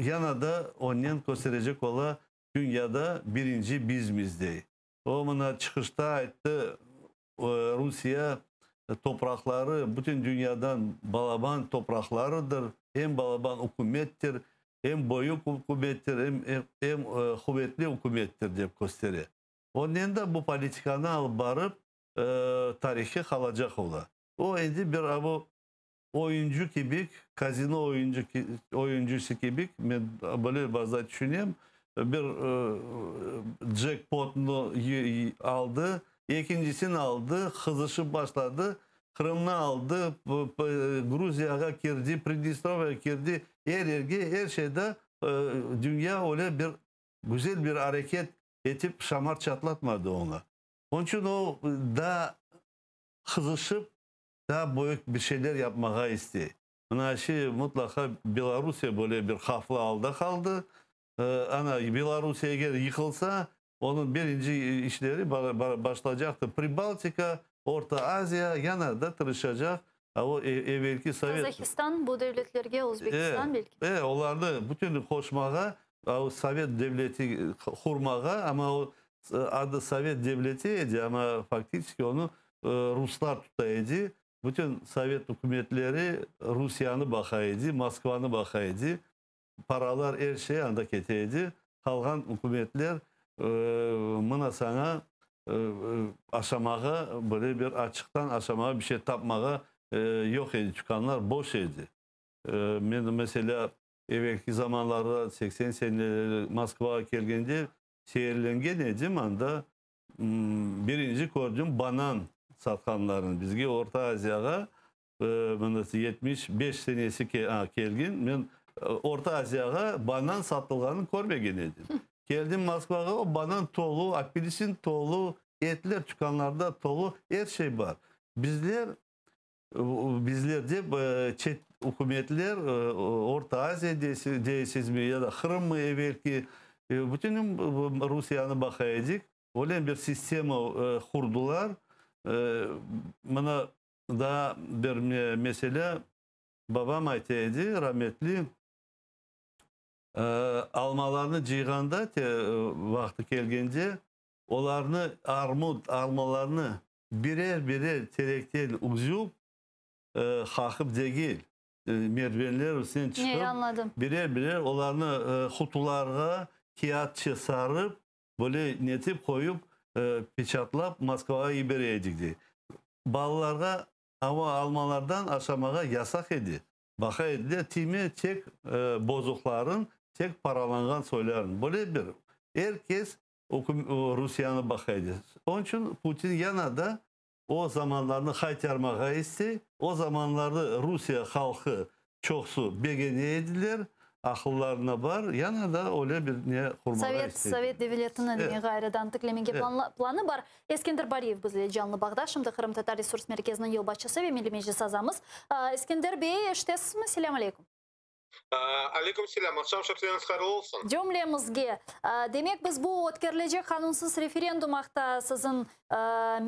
Yana da onen kösterecek ola, dünyada birinci bizmiz dey. O mına çıqışta ayttı, Rusiye topraqları bütün dünyadan balaban topraqlarıdır, eñ balaban ükümettir, eñ büyük ükümettir, eñ quvetli ükümettir dep köstere. Onen de bu politikanı alıp barıp tarihke qalacaq ola. O endi bir bu oyuncı kibi, kazino oyuncusı kibi, men böyle bazıda tüşünem, bir jackpotnı aldı, ekincisini aldı, qızışıp başladı, Qırımnı aldı, Gruziyağa kirdi, Pridnestrovyağa kirdi, er yerge, er şeyde dünya öyle bir güzel bir areket etip şamar çatlatmadı oña. Onıñ içün o daa qızışıp, daa büyük bir şeyler yapmağa istey. Mına şey mutlaqa Belorusiya böyle bir havflı alda qaldı. Ana, Belorusiya eger yıqılsa, onıñ birinci işleri başlaycaqtır. Pribaltika, Orta Aziya yana da tırışacaq. O evelki Sovet.
Qazahistan bu devletlerge, Özbekistan belki.
Olarnı bütün qoşmağa, Sovet devleti qurmağa, amma o adı Sovet devleti edi, amma faktiçeski onı ruslar tuta edi. Bütün Sovet ükümetleri Rusiyanı baqa edi, Moskvanı baqa edi. Paralar, er şey anda kete edi. Qalğan ükümetler mına saña aşamağa, böyle bir açıqtan aşamağa bir şey tapmağa yoq edi, tükânlar boş edi. Men, meselâ, evelki zamanlarda, 80 seneleri Moskvağa kelgende seyirlengen edim, anda birinci kördim banan satqanlarını. Bizge Orta Aziyağa mına 75 senesi kelgen, men Orta Aziyağa banan satılğanını körmegen edim. Keldim Moskvağa, o banan tolu, apelsin tolu, etler tükânlarda tolu, er şey bar. Bizler. Bizler dep, çet ükümetler, Orta Aziya deysizmi ya da Qırımmı evelki, bütün Rusiyanı baqa edik. Öyle bir sistema qurdılar. Mına daa bir mesele, babam ayta edi, rametli, almalarnı cıyğanda, vaqtı kelgende, olarnı, armut, almalarnı birer-birer terekten üzüp, qaqıp degil, merdivenler üstünden çıqıp, birer-birer olarnı qutularğa kâğıtça sarıp, böyle netip qoyup, peçatlap Moskvağa yibere edik, dey. Balalarğa ava almalardan aşamağa yasaq edi. Baqa ediler, tiyme, tek bozuqların, tek paralanğan soyların. Böyle bir er kes Rusiyanı baqa edi. Onıñ içün Putin yana da o zamanlarnı qaytarmağa istey. O zamanları Rusiye halqı çoqsu begene ediler, aqıllarına bar, yana da öyle bir ne qurmağa
Sovet,
istey.
Sovet devletini ğayrıdan tiklemege planı bar. Eskender Bariyev bizle canlı bağda, şimdi Qırımtatar Resurs Merkeziniñ yolbaşçısı ve Milliy Meclis azamız. Eskender bey, eşitesizmi? Selâm aleyküm.
Aleyküm selâm. Aqşam şerifleriñiz hayırlı olsun.
Cümlemizge. Demek, biz bu ötkerilecek qanunsız referendum aqta siziñ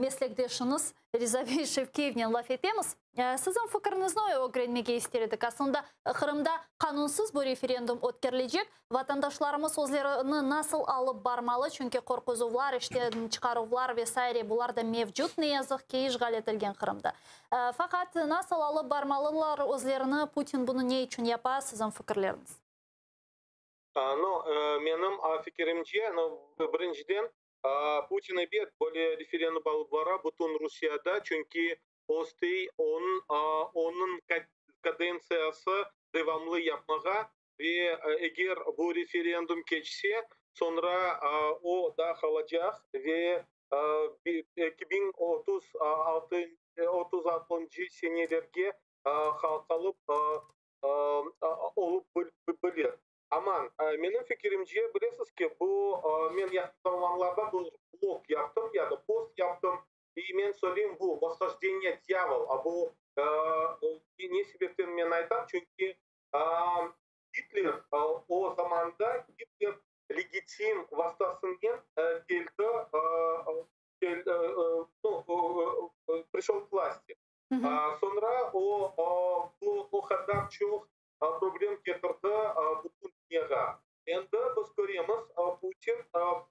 meslekdeşiñiz Riza bey Şevkiyevnen laf etemiz. Siziñ fikiriñizni ögrenmege ister edik. Aslında, Qırımda qanunsız bu referendum ötkerilecek. Vatandaşlarımız özlerini nasıl alıp barmalı? Çünki qorquzuvlar, işten çıqaruvlar ve saire bular da mevcut, ne yazıq ki, işğal etilgen Qırımda. Faqat nasıl alıp barmalılar özlerini, Putin bunı ne içün yapa, siziñ fikirleriñiz?
No, menim fikirimce, no, birinciden, Putin ebet böyle referendum alıp bara bütün Rusiyada, çünki o istey onıñ kadentsiyası devamlı yapmağa ve eger bu referendum keçse, soñra o da qalacaq ve 2036 36-ncı senelerge qalıp olıp bilir. Aman, menim fikirimce, bilesiz ki, bu men yaqın zamanlarda bir blog yaptım ya da post yaptım, i men söyleyim, bu восхождение дьявол. Bu ne sebepten men aytam? Çünki Gitler o zamanda Gitler legitim vastasınen keldi, ну, пришел к власти. Soñra o bu o qadar çoq problem ketirdi bütün dünyağa. Endi biz köremiz, Putin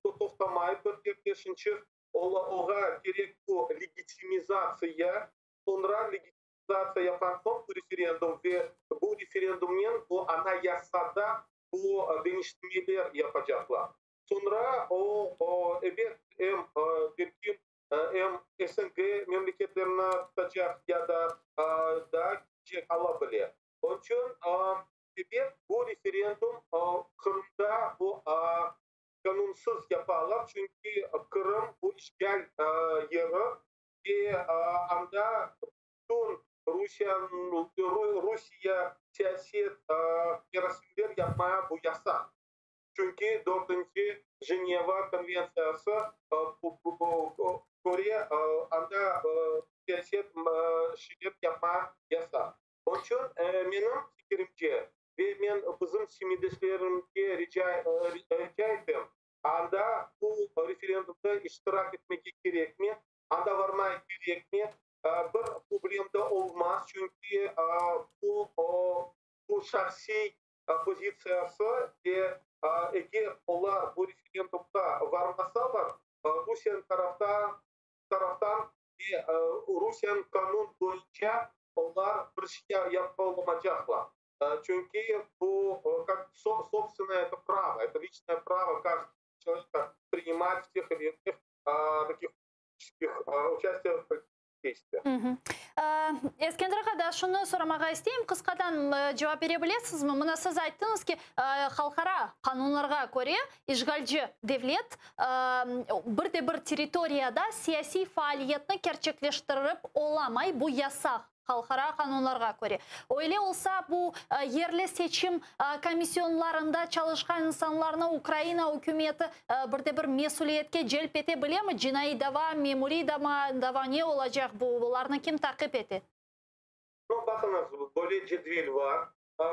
toqtamay bir yerdeşinçik, oğa kerek bu legitimizatsiya, soñra legitimizatsiya yapqan soñ bu referendum ve bu referendumnen bu anayasada bu deñiştirmeler yapacaqlar. Soñra o ebet em belki em SNG memleketlerini tutacaq ya da daa ketecek, Alla bile. Onıñ içün ebet bu referendum Qırımda bu qanunsız yapalar, çünki Qırım bu işğal yeri ve anda bütün Rusiye siyaset merasimler yapmaya bu yasaq. Çünki dörtünci Jeneva konventsiyası köre anda siyaset şeyler yapma yasaq. Onıñ içün menim fikirimce ve men bizim semetdeşlerimge rica etem, anda bu referendumda iştirak etmege kerekmi, anda varmay kerekmi, bir problem da olmaz, çünki bu şahsiy pozitsiyası ve eger olar bu referendumda varmasalar, Rusiyanıñ taraftan ve Rusiyanıñ qanun boyunca olar bir şey yapa olamacaqlar. Çünki bu как собственное это право, это личное право каждого человека принимать в тех или иных таких участие в действиях.
Eskender ağa, şunı soramağa isteyim, qısqadan cevap bere bilesizmi? Mına siz ayttıñız ki, halqara qanunlarğa köre işğalci devlet bir de bir territoriyada siyasiy faaliyetni kerçekleştirip olamay, bu yasaq halqara qanunlarğa köre. Öyle olsa, bu yerli seçim komissionlarında çalışqan insanlarnı Ukraina ükümeti bir de bir mesüliyetke celp ete bilemi? Cinaiy dava, memuriy dava ne olacaq bu? Bularnı kim taqip ete?
Baqıñız, böyle cedvel bar,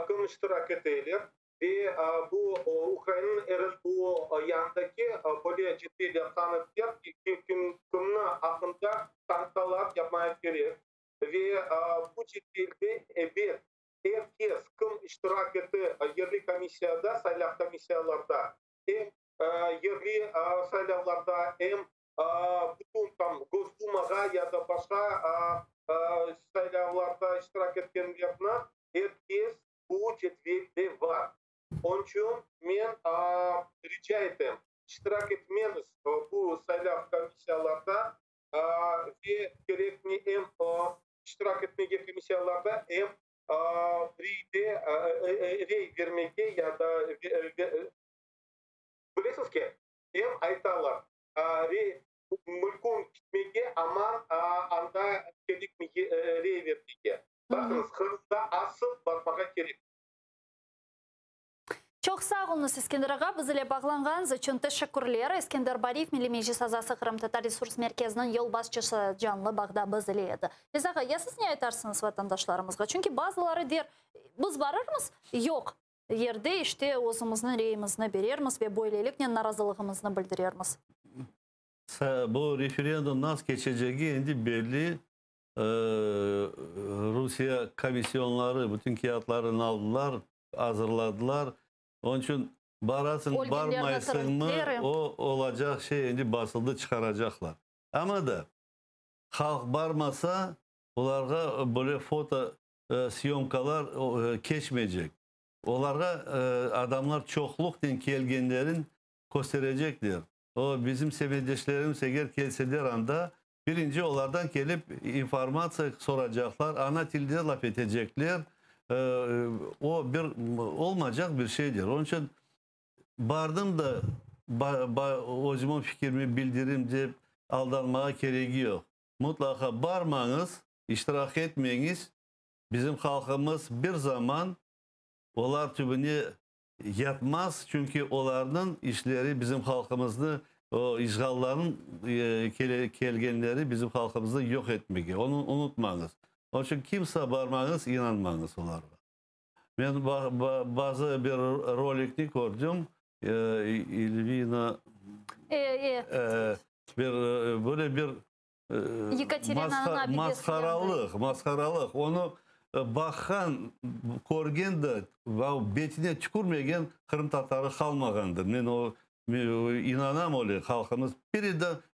kim iştirak eteler ve bu Ukrainanıñ RNBO yanındaki böyle cedvel yapqan ediler ki, kimni aqqında sanktsiyalar yapmağa kerek. Ve bu cedvelde, ebet, er kes, kim iştirak eti yerli komissiyada, saylav komissiyalarda, em yerli saylavlarda, em bütün tam Gosdumağa ya da başqa saylavlarda iştirak etkenlerni, er kes bu cedvelde bar. Onıñ içün men rica etem, iştirak etmeñiz bu saylav komissiyalarda ve kerekmi em iştirak etmege komissiyalarda, em reyde rey bermege ya da bilesiz ki, em aytalar, rey mümkün ketmege, amma anda kerekmi rey bermege. Baqıñız, Qırımda asıl barmağa kerek.
Çoq sağ oluñız, Eskender ağa, biz ile bağlanğanıñız içün teşekkürler. Eskender Bariyev, Milliy Meclis azası, Qırımtatar Resurs Merkeziniñ yolbaşçısı canlı bağda biz ile edi. Riza ağa, ya siz ne aytarsıñız vatandaşlarımızğa? Çünki bazıları der, biz barırmız, yoq yerde işte özümizniñ reyimizni berermiz ve böyleliknen narazılığımıznı bildirermiz.
Bu referendum nasıl keçecegi endi belli. Rusiye komisyonları bütün kâğıtlarını aldılar, azırladılar. Onıñ içün barasıñ, barmaysıñmı, o olacaq şey endi basıldı, çıqaracaqlar. Amma da halq barmasa, olarğa böyle foto syomkalar keçmeycek. Olarğa adamlar çoqluqnen kelgenlerin kösterecekler. O bizim semetdeşlerimiz eger kelseler anda, birinci olardan kelip informatsiya soracaqlar, ana tilde laf etecekler. O bir olmaycaq bir şeydir. Onıñ içün bardım da özümiñ fikirimi bildirim dep aldanmağa keregi yoq. Mutlaqa barmañız, iştirak etmeñiz. Bizim halqımız bir zaman olar tübüne yatmaz, çünki olarnıñ işleri bizim halqımıznı, o işğallarnıñ kelgenleri bizim halqımıznı yoq etmege. Onı unutmañız. Onıñ içün kimse barmañız, inanmañız olarğa. Men bazı bir rolikni kördim, Elvina bir böyle bir masqaralıq, masqaralıq. Onı baqqan, körgen de, betine tükürmegen qırımtatarı qalmağandır. Men o inanam öyle, halqımız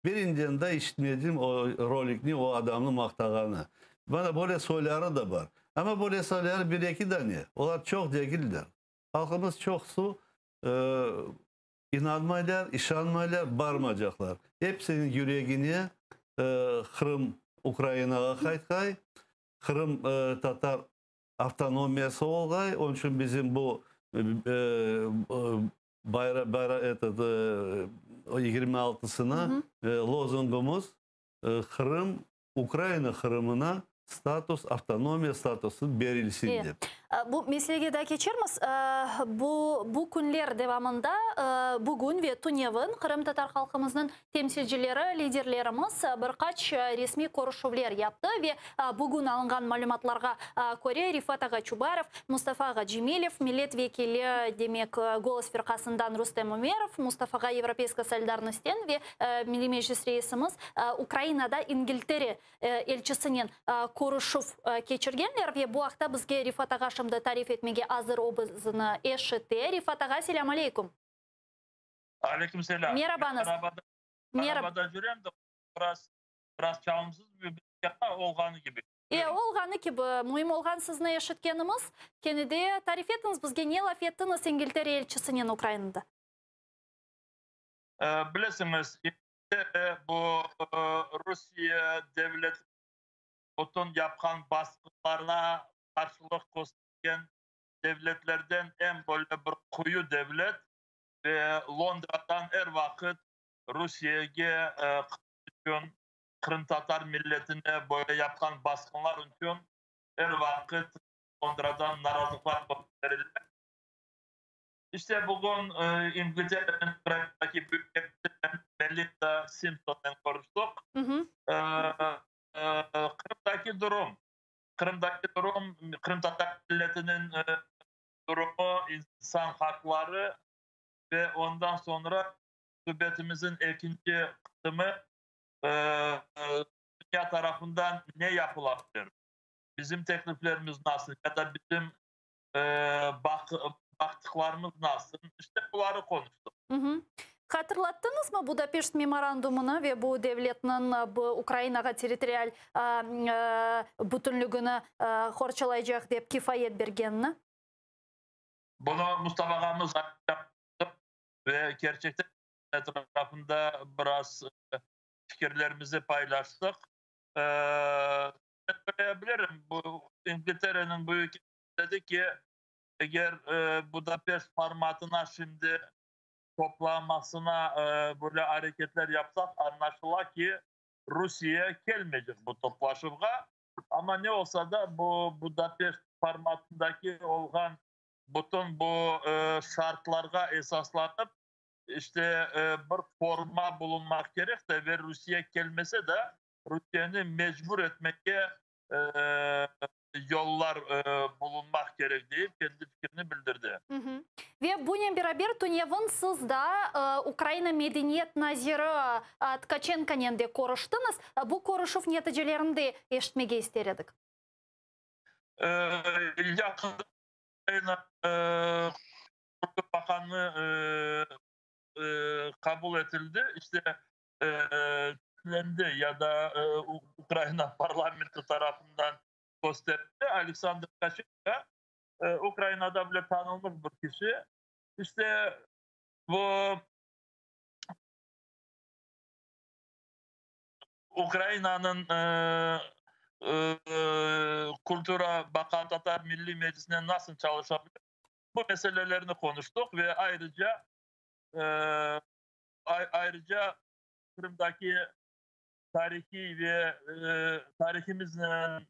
birinden de işitmedim o rolikni, o adamnı maqtağanı. Mana böyle soyları da bar. Amma böyle soyları bir-eki dane, olar çoq degiller. Halqımız çoqusı İnanmaylar, işanmaylar, barmaycaqlar. Episiniñ yüregine Qırım Ukrainağa qaytqay, Qırım tatar avtonomiyası olğay, onıñ içün bizim bu bayra, bayra, etot, 26-sına lozungımız Qırım Ukraina Qırımına status, avtonomiya statusı berilsin dep.
Bu meselege daa keçermiz. Bu, bu künler devamında, bugün ve tünevin qırımtatar halqımıznıñ temsilcileri, liderlerimiz bir qaç resmiy körüşüvler yaptı ve bugün alınğan malümatlarğa köre, Refat ağa Çubarov, Mustafa ağa Cemilev, millet vekili, demek, Golos firqasından Rustem Ümerov, Mustafa ağa Yevropeyska solidarnostten ve Milliy Meclis reisimiz Ukrainada İngiltere elçisinen körüşüv keçirgenler ve bu aqta bizge Refat ağa şimdi tarif etmege azır, o bizni eşite. Refat ağa, selâm aleyküm.
Aleyküm selâm.
Merabañız.
Meraba. Arabada yürem de, biraz, biraz çalımsız bir olğanı kibi.
Olğanı kibi, müim olğan sizni eşitkenimiz. Kene de tarif etiñiz bizge, ne laf ettiñiz İngiltere elçisinen Ukrainada?
Bilesiñiz, bu Rusiye devlet bütün yapqan basqılarına qarşılıq köstergen devletlerden eñ böyle bir quyu devlet ve Londradan er vaqıt Rusiyege içün, qırımtatar milletine böyle yapqan basqınlar içün er vaqıt Londradan narazılıqlar kösterile. İşte bugün İngiltereniñ Ukrainadaki büyükelçisi Melinda Simpsonnen körüştik. Qırımdaki durum. Qırımdaki durum, qırımtatar milletiniñ durumu, insan haqları ve ondan soñra subetimizin ekinci qısımı dünya tarafından ne yapılabilir? Bizim tekliflerimiz nasıl ya da bizim baqtıqlarımız nasıl? İşte buları qonuştıq.
Hatırlattıñızmı Budapeşt memorandumını ve bu devletniñ bu Ukrainağa territorial bütünlügini qorçalaycaq dep kifayet bergenini?
Bunı Mustafa ağamız ve kerçekten etrafında biraz fikirlerimizi paylaştıq. Men söyleyebilirim, bu İngiltereniñ büyük dedi ki, eger Budapeşt formatına şimdi toplamasına böyle areketler yapsaq, añlaşıla ki, Rusiye kelmeycek bu toplaşuvğa. Amma ne olsa da, bu Budapeşt formatındaki olğan bütün bu şartlarğa esaslanıp, işte, bir forma bulunmaq kerek de, ve Rusiye kelmese de, Rusiyeni mecbur etmege yollar bulunmaq kerek, deyip kendi fikrini bildirdi.
Ve bunen beraber tünevin siz da Ukraina medeniyet naziri Tkaçenkonen de körüştiñiz. Bu körüşüv neticelerini de eşitmege ister edik.
Yaqında Ukraina Bakanı qabul etildi. İşte, tiklendi ya da Ukraina parlamenti tarafından kösterildi. Aleksandr Tkaçenko Ukrainada bile tanılmış bir kişi. İşte, bu Ukrainanıñ Kultura Bakan Tatar Milliy Meclisinen nasıl çalışabilir? Bu meselelerni qonuştıq ve ayrıca ayrıca Qırımdaki tarihiy ve tarihimiznen,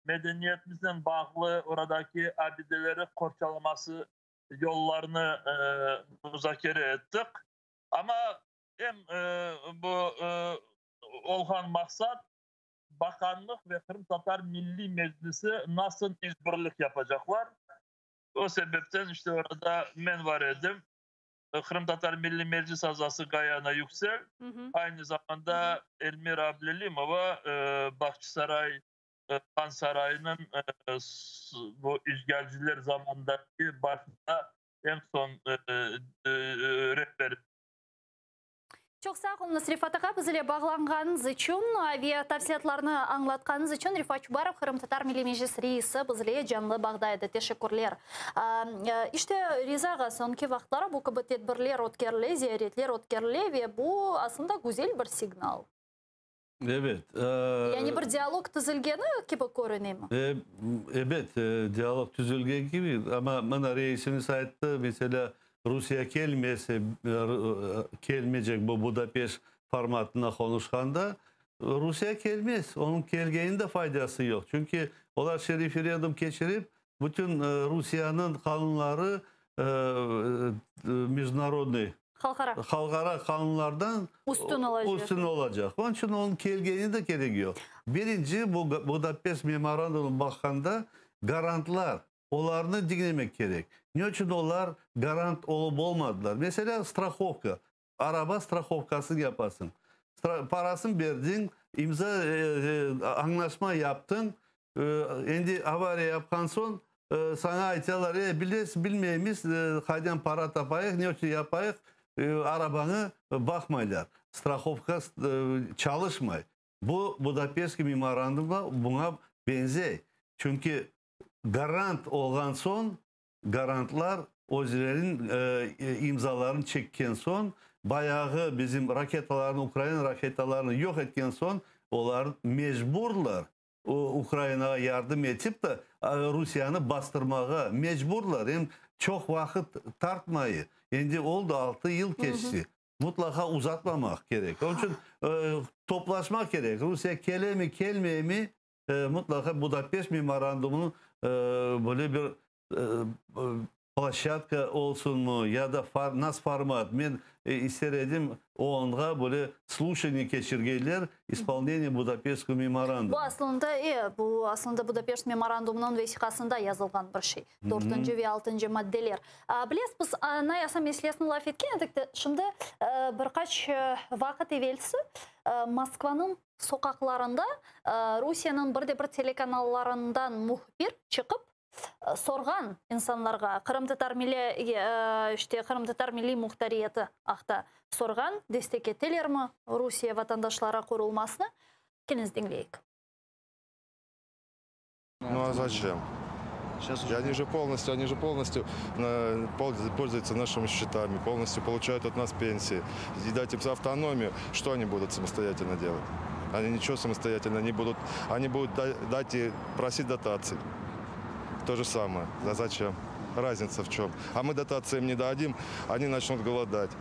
medeniyetimiznen bağlı oradaki abideleri qorçalaması yollarını muzakere ettik. Amma em bu olğan maqsat, Bakanlıq ve Qırımtatar Milliy Meclisi nasıl işbirlik yapacaqlar. O sebepten işte orada men bar edim. Qırımtatar Milliy Meclis azası Gayana Yüksel, aynı zamanda Elmira Ablâlimova Bağçasaray Han sarayınıñ bu işğalciler zamanındaki başında eñ soñ rehberi.
Çoq sağ oluñız, Refat ağa, biz ile bağlanğanıñız içün ve tafsilâtlarnı añlatqanıñız içün. Refat Çubarov, Qırımtatar Milliy Meclis reisi, biz ile canlı bağda edi. Teşekkürler. İşte, Riza ağa, soñki vaqıtları bu kibi tedbirler ötkerile, ziyaretler ötkerile ve bu, aslında, güzel bir signal.
Evet.
Yani bir dialog tizilgeni kibi körünemi?
Ebet, dialog tizilgen kibi, amma mına reisimiz ayttı, meselâ, Rusiye kelmese, kelmeycek bu Budapeşt formatına qonuşqanda, Rusiye kelmez, onıñ kelgeniniñ de faydası yoq, çünki olar şe referendum keçirip, bütün Rusiyeniñ qanunları mejdunarodnıy,
Halqara.
Halqara qanunlardan
üstün olacaq.
Üstün olacaq. Onıñ içün onıñ kelgeni de keregi yoq. Birinci, bu Budapest memorandumına baqqanda, garantlar, olarnı diñlemek kerek. Ne içün olar garant olıp olmadılar? Meselâ, strahovka, araba strahovkasını yapasıñ. Parasını berdiñ, imza, añlaşma yaptıñ, endi avariya yapqan soñ, saña aytalar, e, bilesiz, bilmeymiz, qaydan para tapayıq, ne içün yapayıq, arabanı baqmaylar. Strahovka çalışmay. Bu Budapestskiy memorandum da buña beñzey. Çünki garant olğan soñ, garantlar özleriniñ imzalarını çekken soñ, bayağı bizim raketalarnı, Ukraina raketalarını yoq etken soñ, olar mecburlar Ukrainağa yardım etip de, Rusiyeni bastırmağa mecburlar. Em çoq vaqıt tartmayı, endi oldı, 6 yıl keçti. Mutlaqa uzatmamaq kerek. Onıñ içün toplaşmaq kerek. Rusiye kelemi, kelmeymi, mutlaqa Budapest memorandumınıñ böyle bir. Ploşçadka olsunmı ya da nas format, men ister edim, OONğa böyle sluşaniye keçirgenler, ispolneniye Budapestskogo memoranduma.
Bu aslında, bu aslında Budapeşt memorandumınıñ vesiqasında yazılğan bir şey, dörtünci ve altıncı maddeler. Bilesiz, biz anayasa meselesini laf etken edik de, şimdi bir qaç vaqıt evelsi Moskvanıñ soqaqlarında Rusiyeniñ bir de bir telekanallarından mühbir çıqıp, sorğan insanlarğa qırımtatar milliy, işte, qırımtatar milliy muhtariyeti aqta sorğan, destek etelermi Rusiye vatandaşları qurulmasını? Keliñiz diñleyik.
Ну а зачем? Они же полностью, они же полностью пользуются нашими счетами, полностью получают от нас пенсии. И дать им автономию, что они будут самостоятельно делать? Они ничего самостоятельно не будут. Они будут дать и просить дотаций. То же самое. А зачем? Разница в чем? А мы дотации им не дадим, они начнут голодать.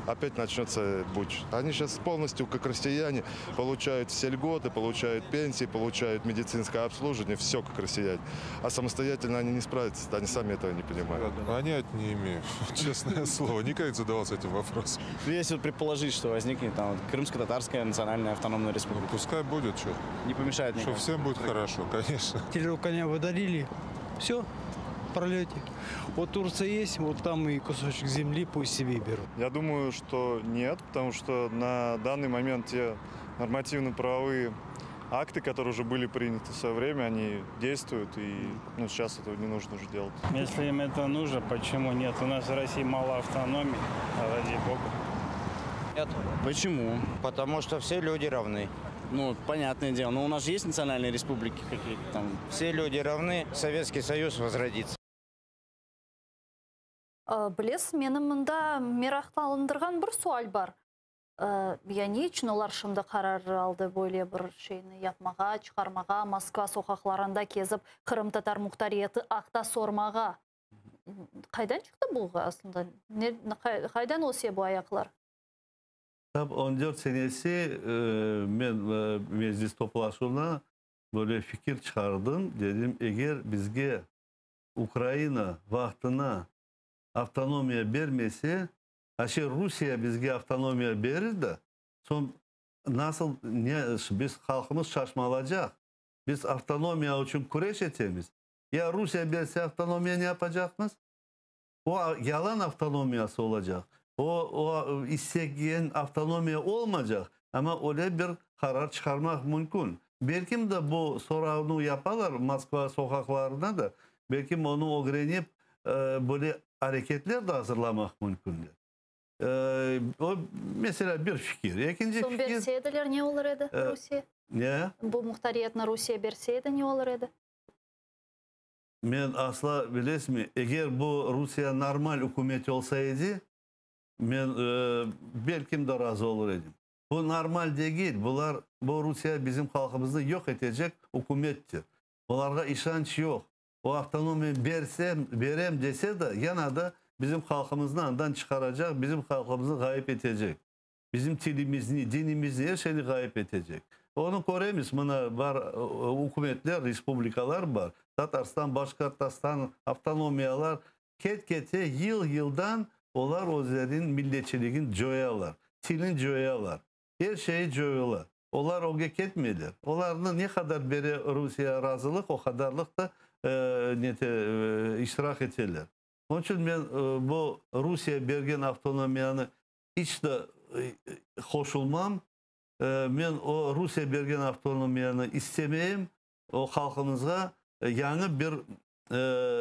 Опять начнется путч. Они сейчас полностью, как россияне, получают все льготы, получают пенсии, получают медицинское обслуживание, все как россияне. А самостоятельно они не справятся, они сами этого не понимают.
Понять не имею, честное слово. Никогда не задавался этим вопросом.
Ну, если вот предположить, что возникнет там вот Крымско-Татарская национальная автономная республика.
Ну, пускай будет, что.
Не помешает
никак. Что всем будет хорошо, конечно.
Коня выдарили, все, в пролете. Вот Турция есть, вот там и кусочек земли пусть себе берут.
Я думаю, что нет, потому что на данный момент те нормативно-правовые акты, которые уже были приняты в свое время, они действуют, и ну, сейчас этого не нужно уже делать.
Если им это нужно, почему нет? У нас в России мало автономии, ради бога.
Нет. Почему?
Потому что все люди равны.
Ну, понятное дело. Но у нас же есть национальные республики какие-то там.
Все люди равны, Советский Союз возродится.
Bilesiz, meni mında meraqlandırğan bir sual bar. Ya ne içün olar şimdi qarar aldı böyle bir şeyni yapmağa, çıqarmağa, Moskva soqaqlarında kezip, qırımtatar muhtariyeti aqta sormağa? Qaydan çıqtı bu aslında? Ne, qaydan öse bu ayaqlar?
Tap 14 senesi men meclis toplaşuvına böyle fikir çıqardım, dedim, eger bizge Ukraina vaqtına avtonomiya bermese, aşe Rusiye bizge avtonomiya berir de, soñ nasıl, ne, biz halqımız şaşmalacaq, biz avtonomiya içün küreş etemiz, ya Rusiye berse avtonomiya ne yapacaqmız? O yalan avtonomiyası olacaq, o istegen avtonomiya olmaycaq, amma öyle bir qarar çıqarmaq mümkün. Belkim de bu soravnı yapalar Moskva soqaqlarına da, belkim onı ögrenip böyle areketler de azırlamaq mümkündir. O, mesela, bir fikir. Ekinci
Soñ
fikir.
Berse ediler ne olur edi Rusiye?
Ne?
Bu muhtariyetni Rusiye berse edi ne olur edi?
Men asla, bilesizmi, eger bu Rusiye normal ükümeti olsa edi, men belkim de razı olur edim. Bu normal degil. Bular, bu Rusiye bizim halqımıznı yoq etecek ükümettir. Olarğa işanç yoq. O avtonomiya bersem, berem dese de, yana da bizim halqımıznı andan çıqaracaq, bizim halqımıznı ğayıp etecek. Bizim tilimizni, dinimizni, er şeyni ğayıp etecek. Onı köremiz, mına bar ükümetler, respublikalar bar. Tatarstan, Başkortostan, avtonomiyalar ket-kete yıl-yıldan olar özleriniñ milletçiligini coyalar, tilini coyalar, er şeyi coyular. Olar ögge ketmeyler. Olarnı ne qadar bere Rusiye razılıq, o qadarlıq da nete iştirak eteler. Onıñ içün men bu Rusiye bergen avtonomiyanı iç de qoşulmam. Men o Rusiye bergen avtonomiyanı istemeyim. O halqımızğa yañı bir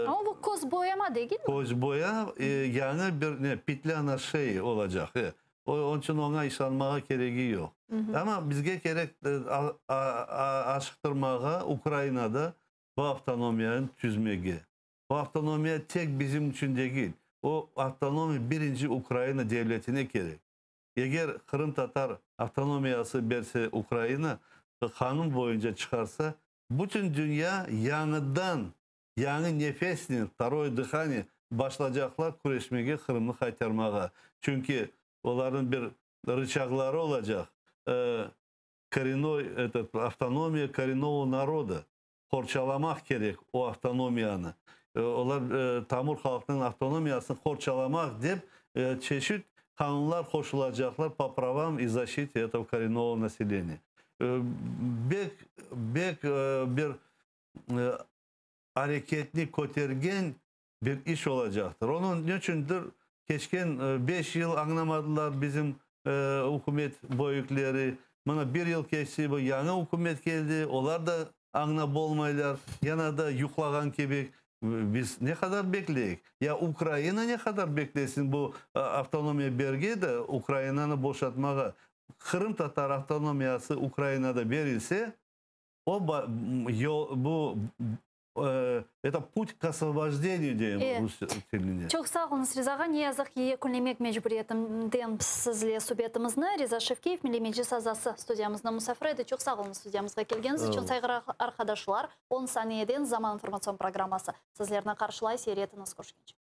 Amma bu köz boyama degilmi?
Köz boya, yañı bir ne petlâ na şeye olacaq. Onıñ içün oña işanmağa keregi yoq. Amma bizge kerek aşıqtırmağa Ukrainada bu avtonomiyanı tüzmege. Bu avtonomiya tek bizim içün degil. O avtonomiya birinci Ukraina devletine kerek. Eger qırımtatar avtonomiyası berse Ukraina, qanun boyunca çıqarsa, bütün dünya yañıdan, yañı nefesnen, vtoroye dıhaniye, başlacaqlar küreşmege Qırımnı qaytarmağa. Çünki olarnıñ bir rıçagları olacaq, korenoy, etot, avtonomiya korennogo naroda. Qorçalamaq kerek o avtonomiyanı. Olar tamır halqnıñ avtonomiyasını qorçalamaq dep çeşit qanunlar qoşulacaqlar po pravam i zaşite etого korennого naseleniya. Bek, bek bir areketni kötergen bir iş olacaqtır. Onıñ neçündir keçken 5 yıl añlamadılar bizim ükümet böyükleri. Mına bir yıl keçti, bu yañı ükümet keldi, olar da añlap olmaylar, yana da yuqlağan kibi. Biz ne qadar bekleyik? Ya Ukraina ne qadar beklesin bu avtonomiya berge de Ukrainanı boşatmağa? Qırımtatar avtonomiyası Ukrainada berilse, o yol bu это путь к освобождению deyim rus tilinde.
Çoq sağ oluñız, Riza ağa. Ne yazıq ki, yekünlemek mecburiyetindem sizle subetimizni. Riza Şevkiyev, Milliy Meclis azası, studiyamıznıñ musafiri edi. Çoq sağ oluñız studiyamızğa kelgeniñiz içün. Sayğılı arqadaşlar, 10 saniyeden Zaman informatsion programması sizlerni qarşılay. Seyir etiñiz. Körüşkence.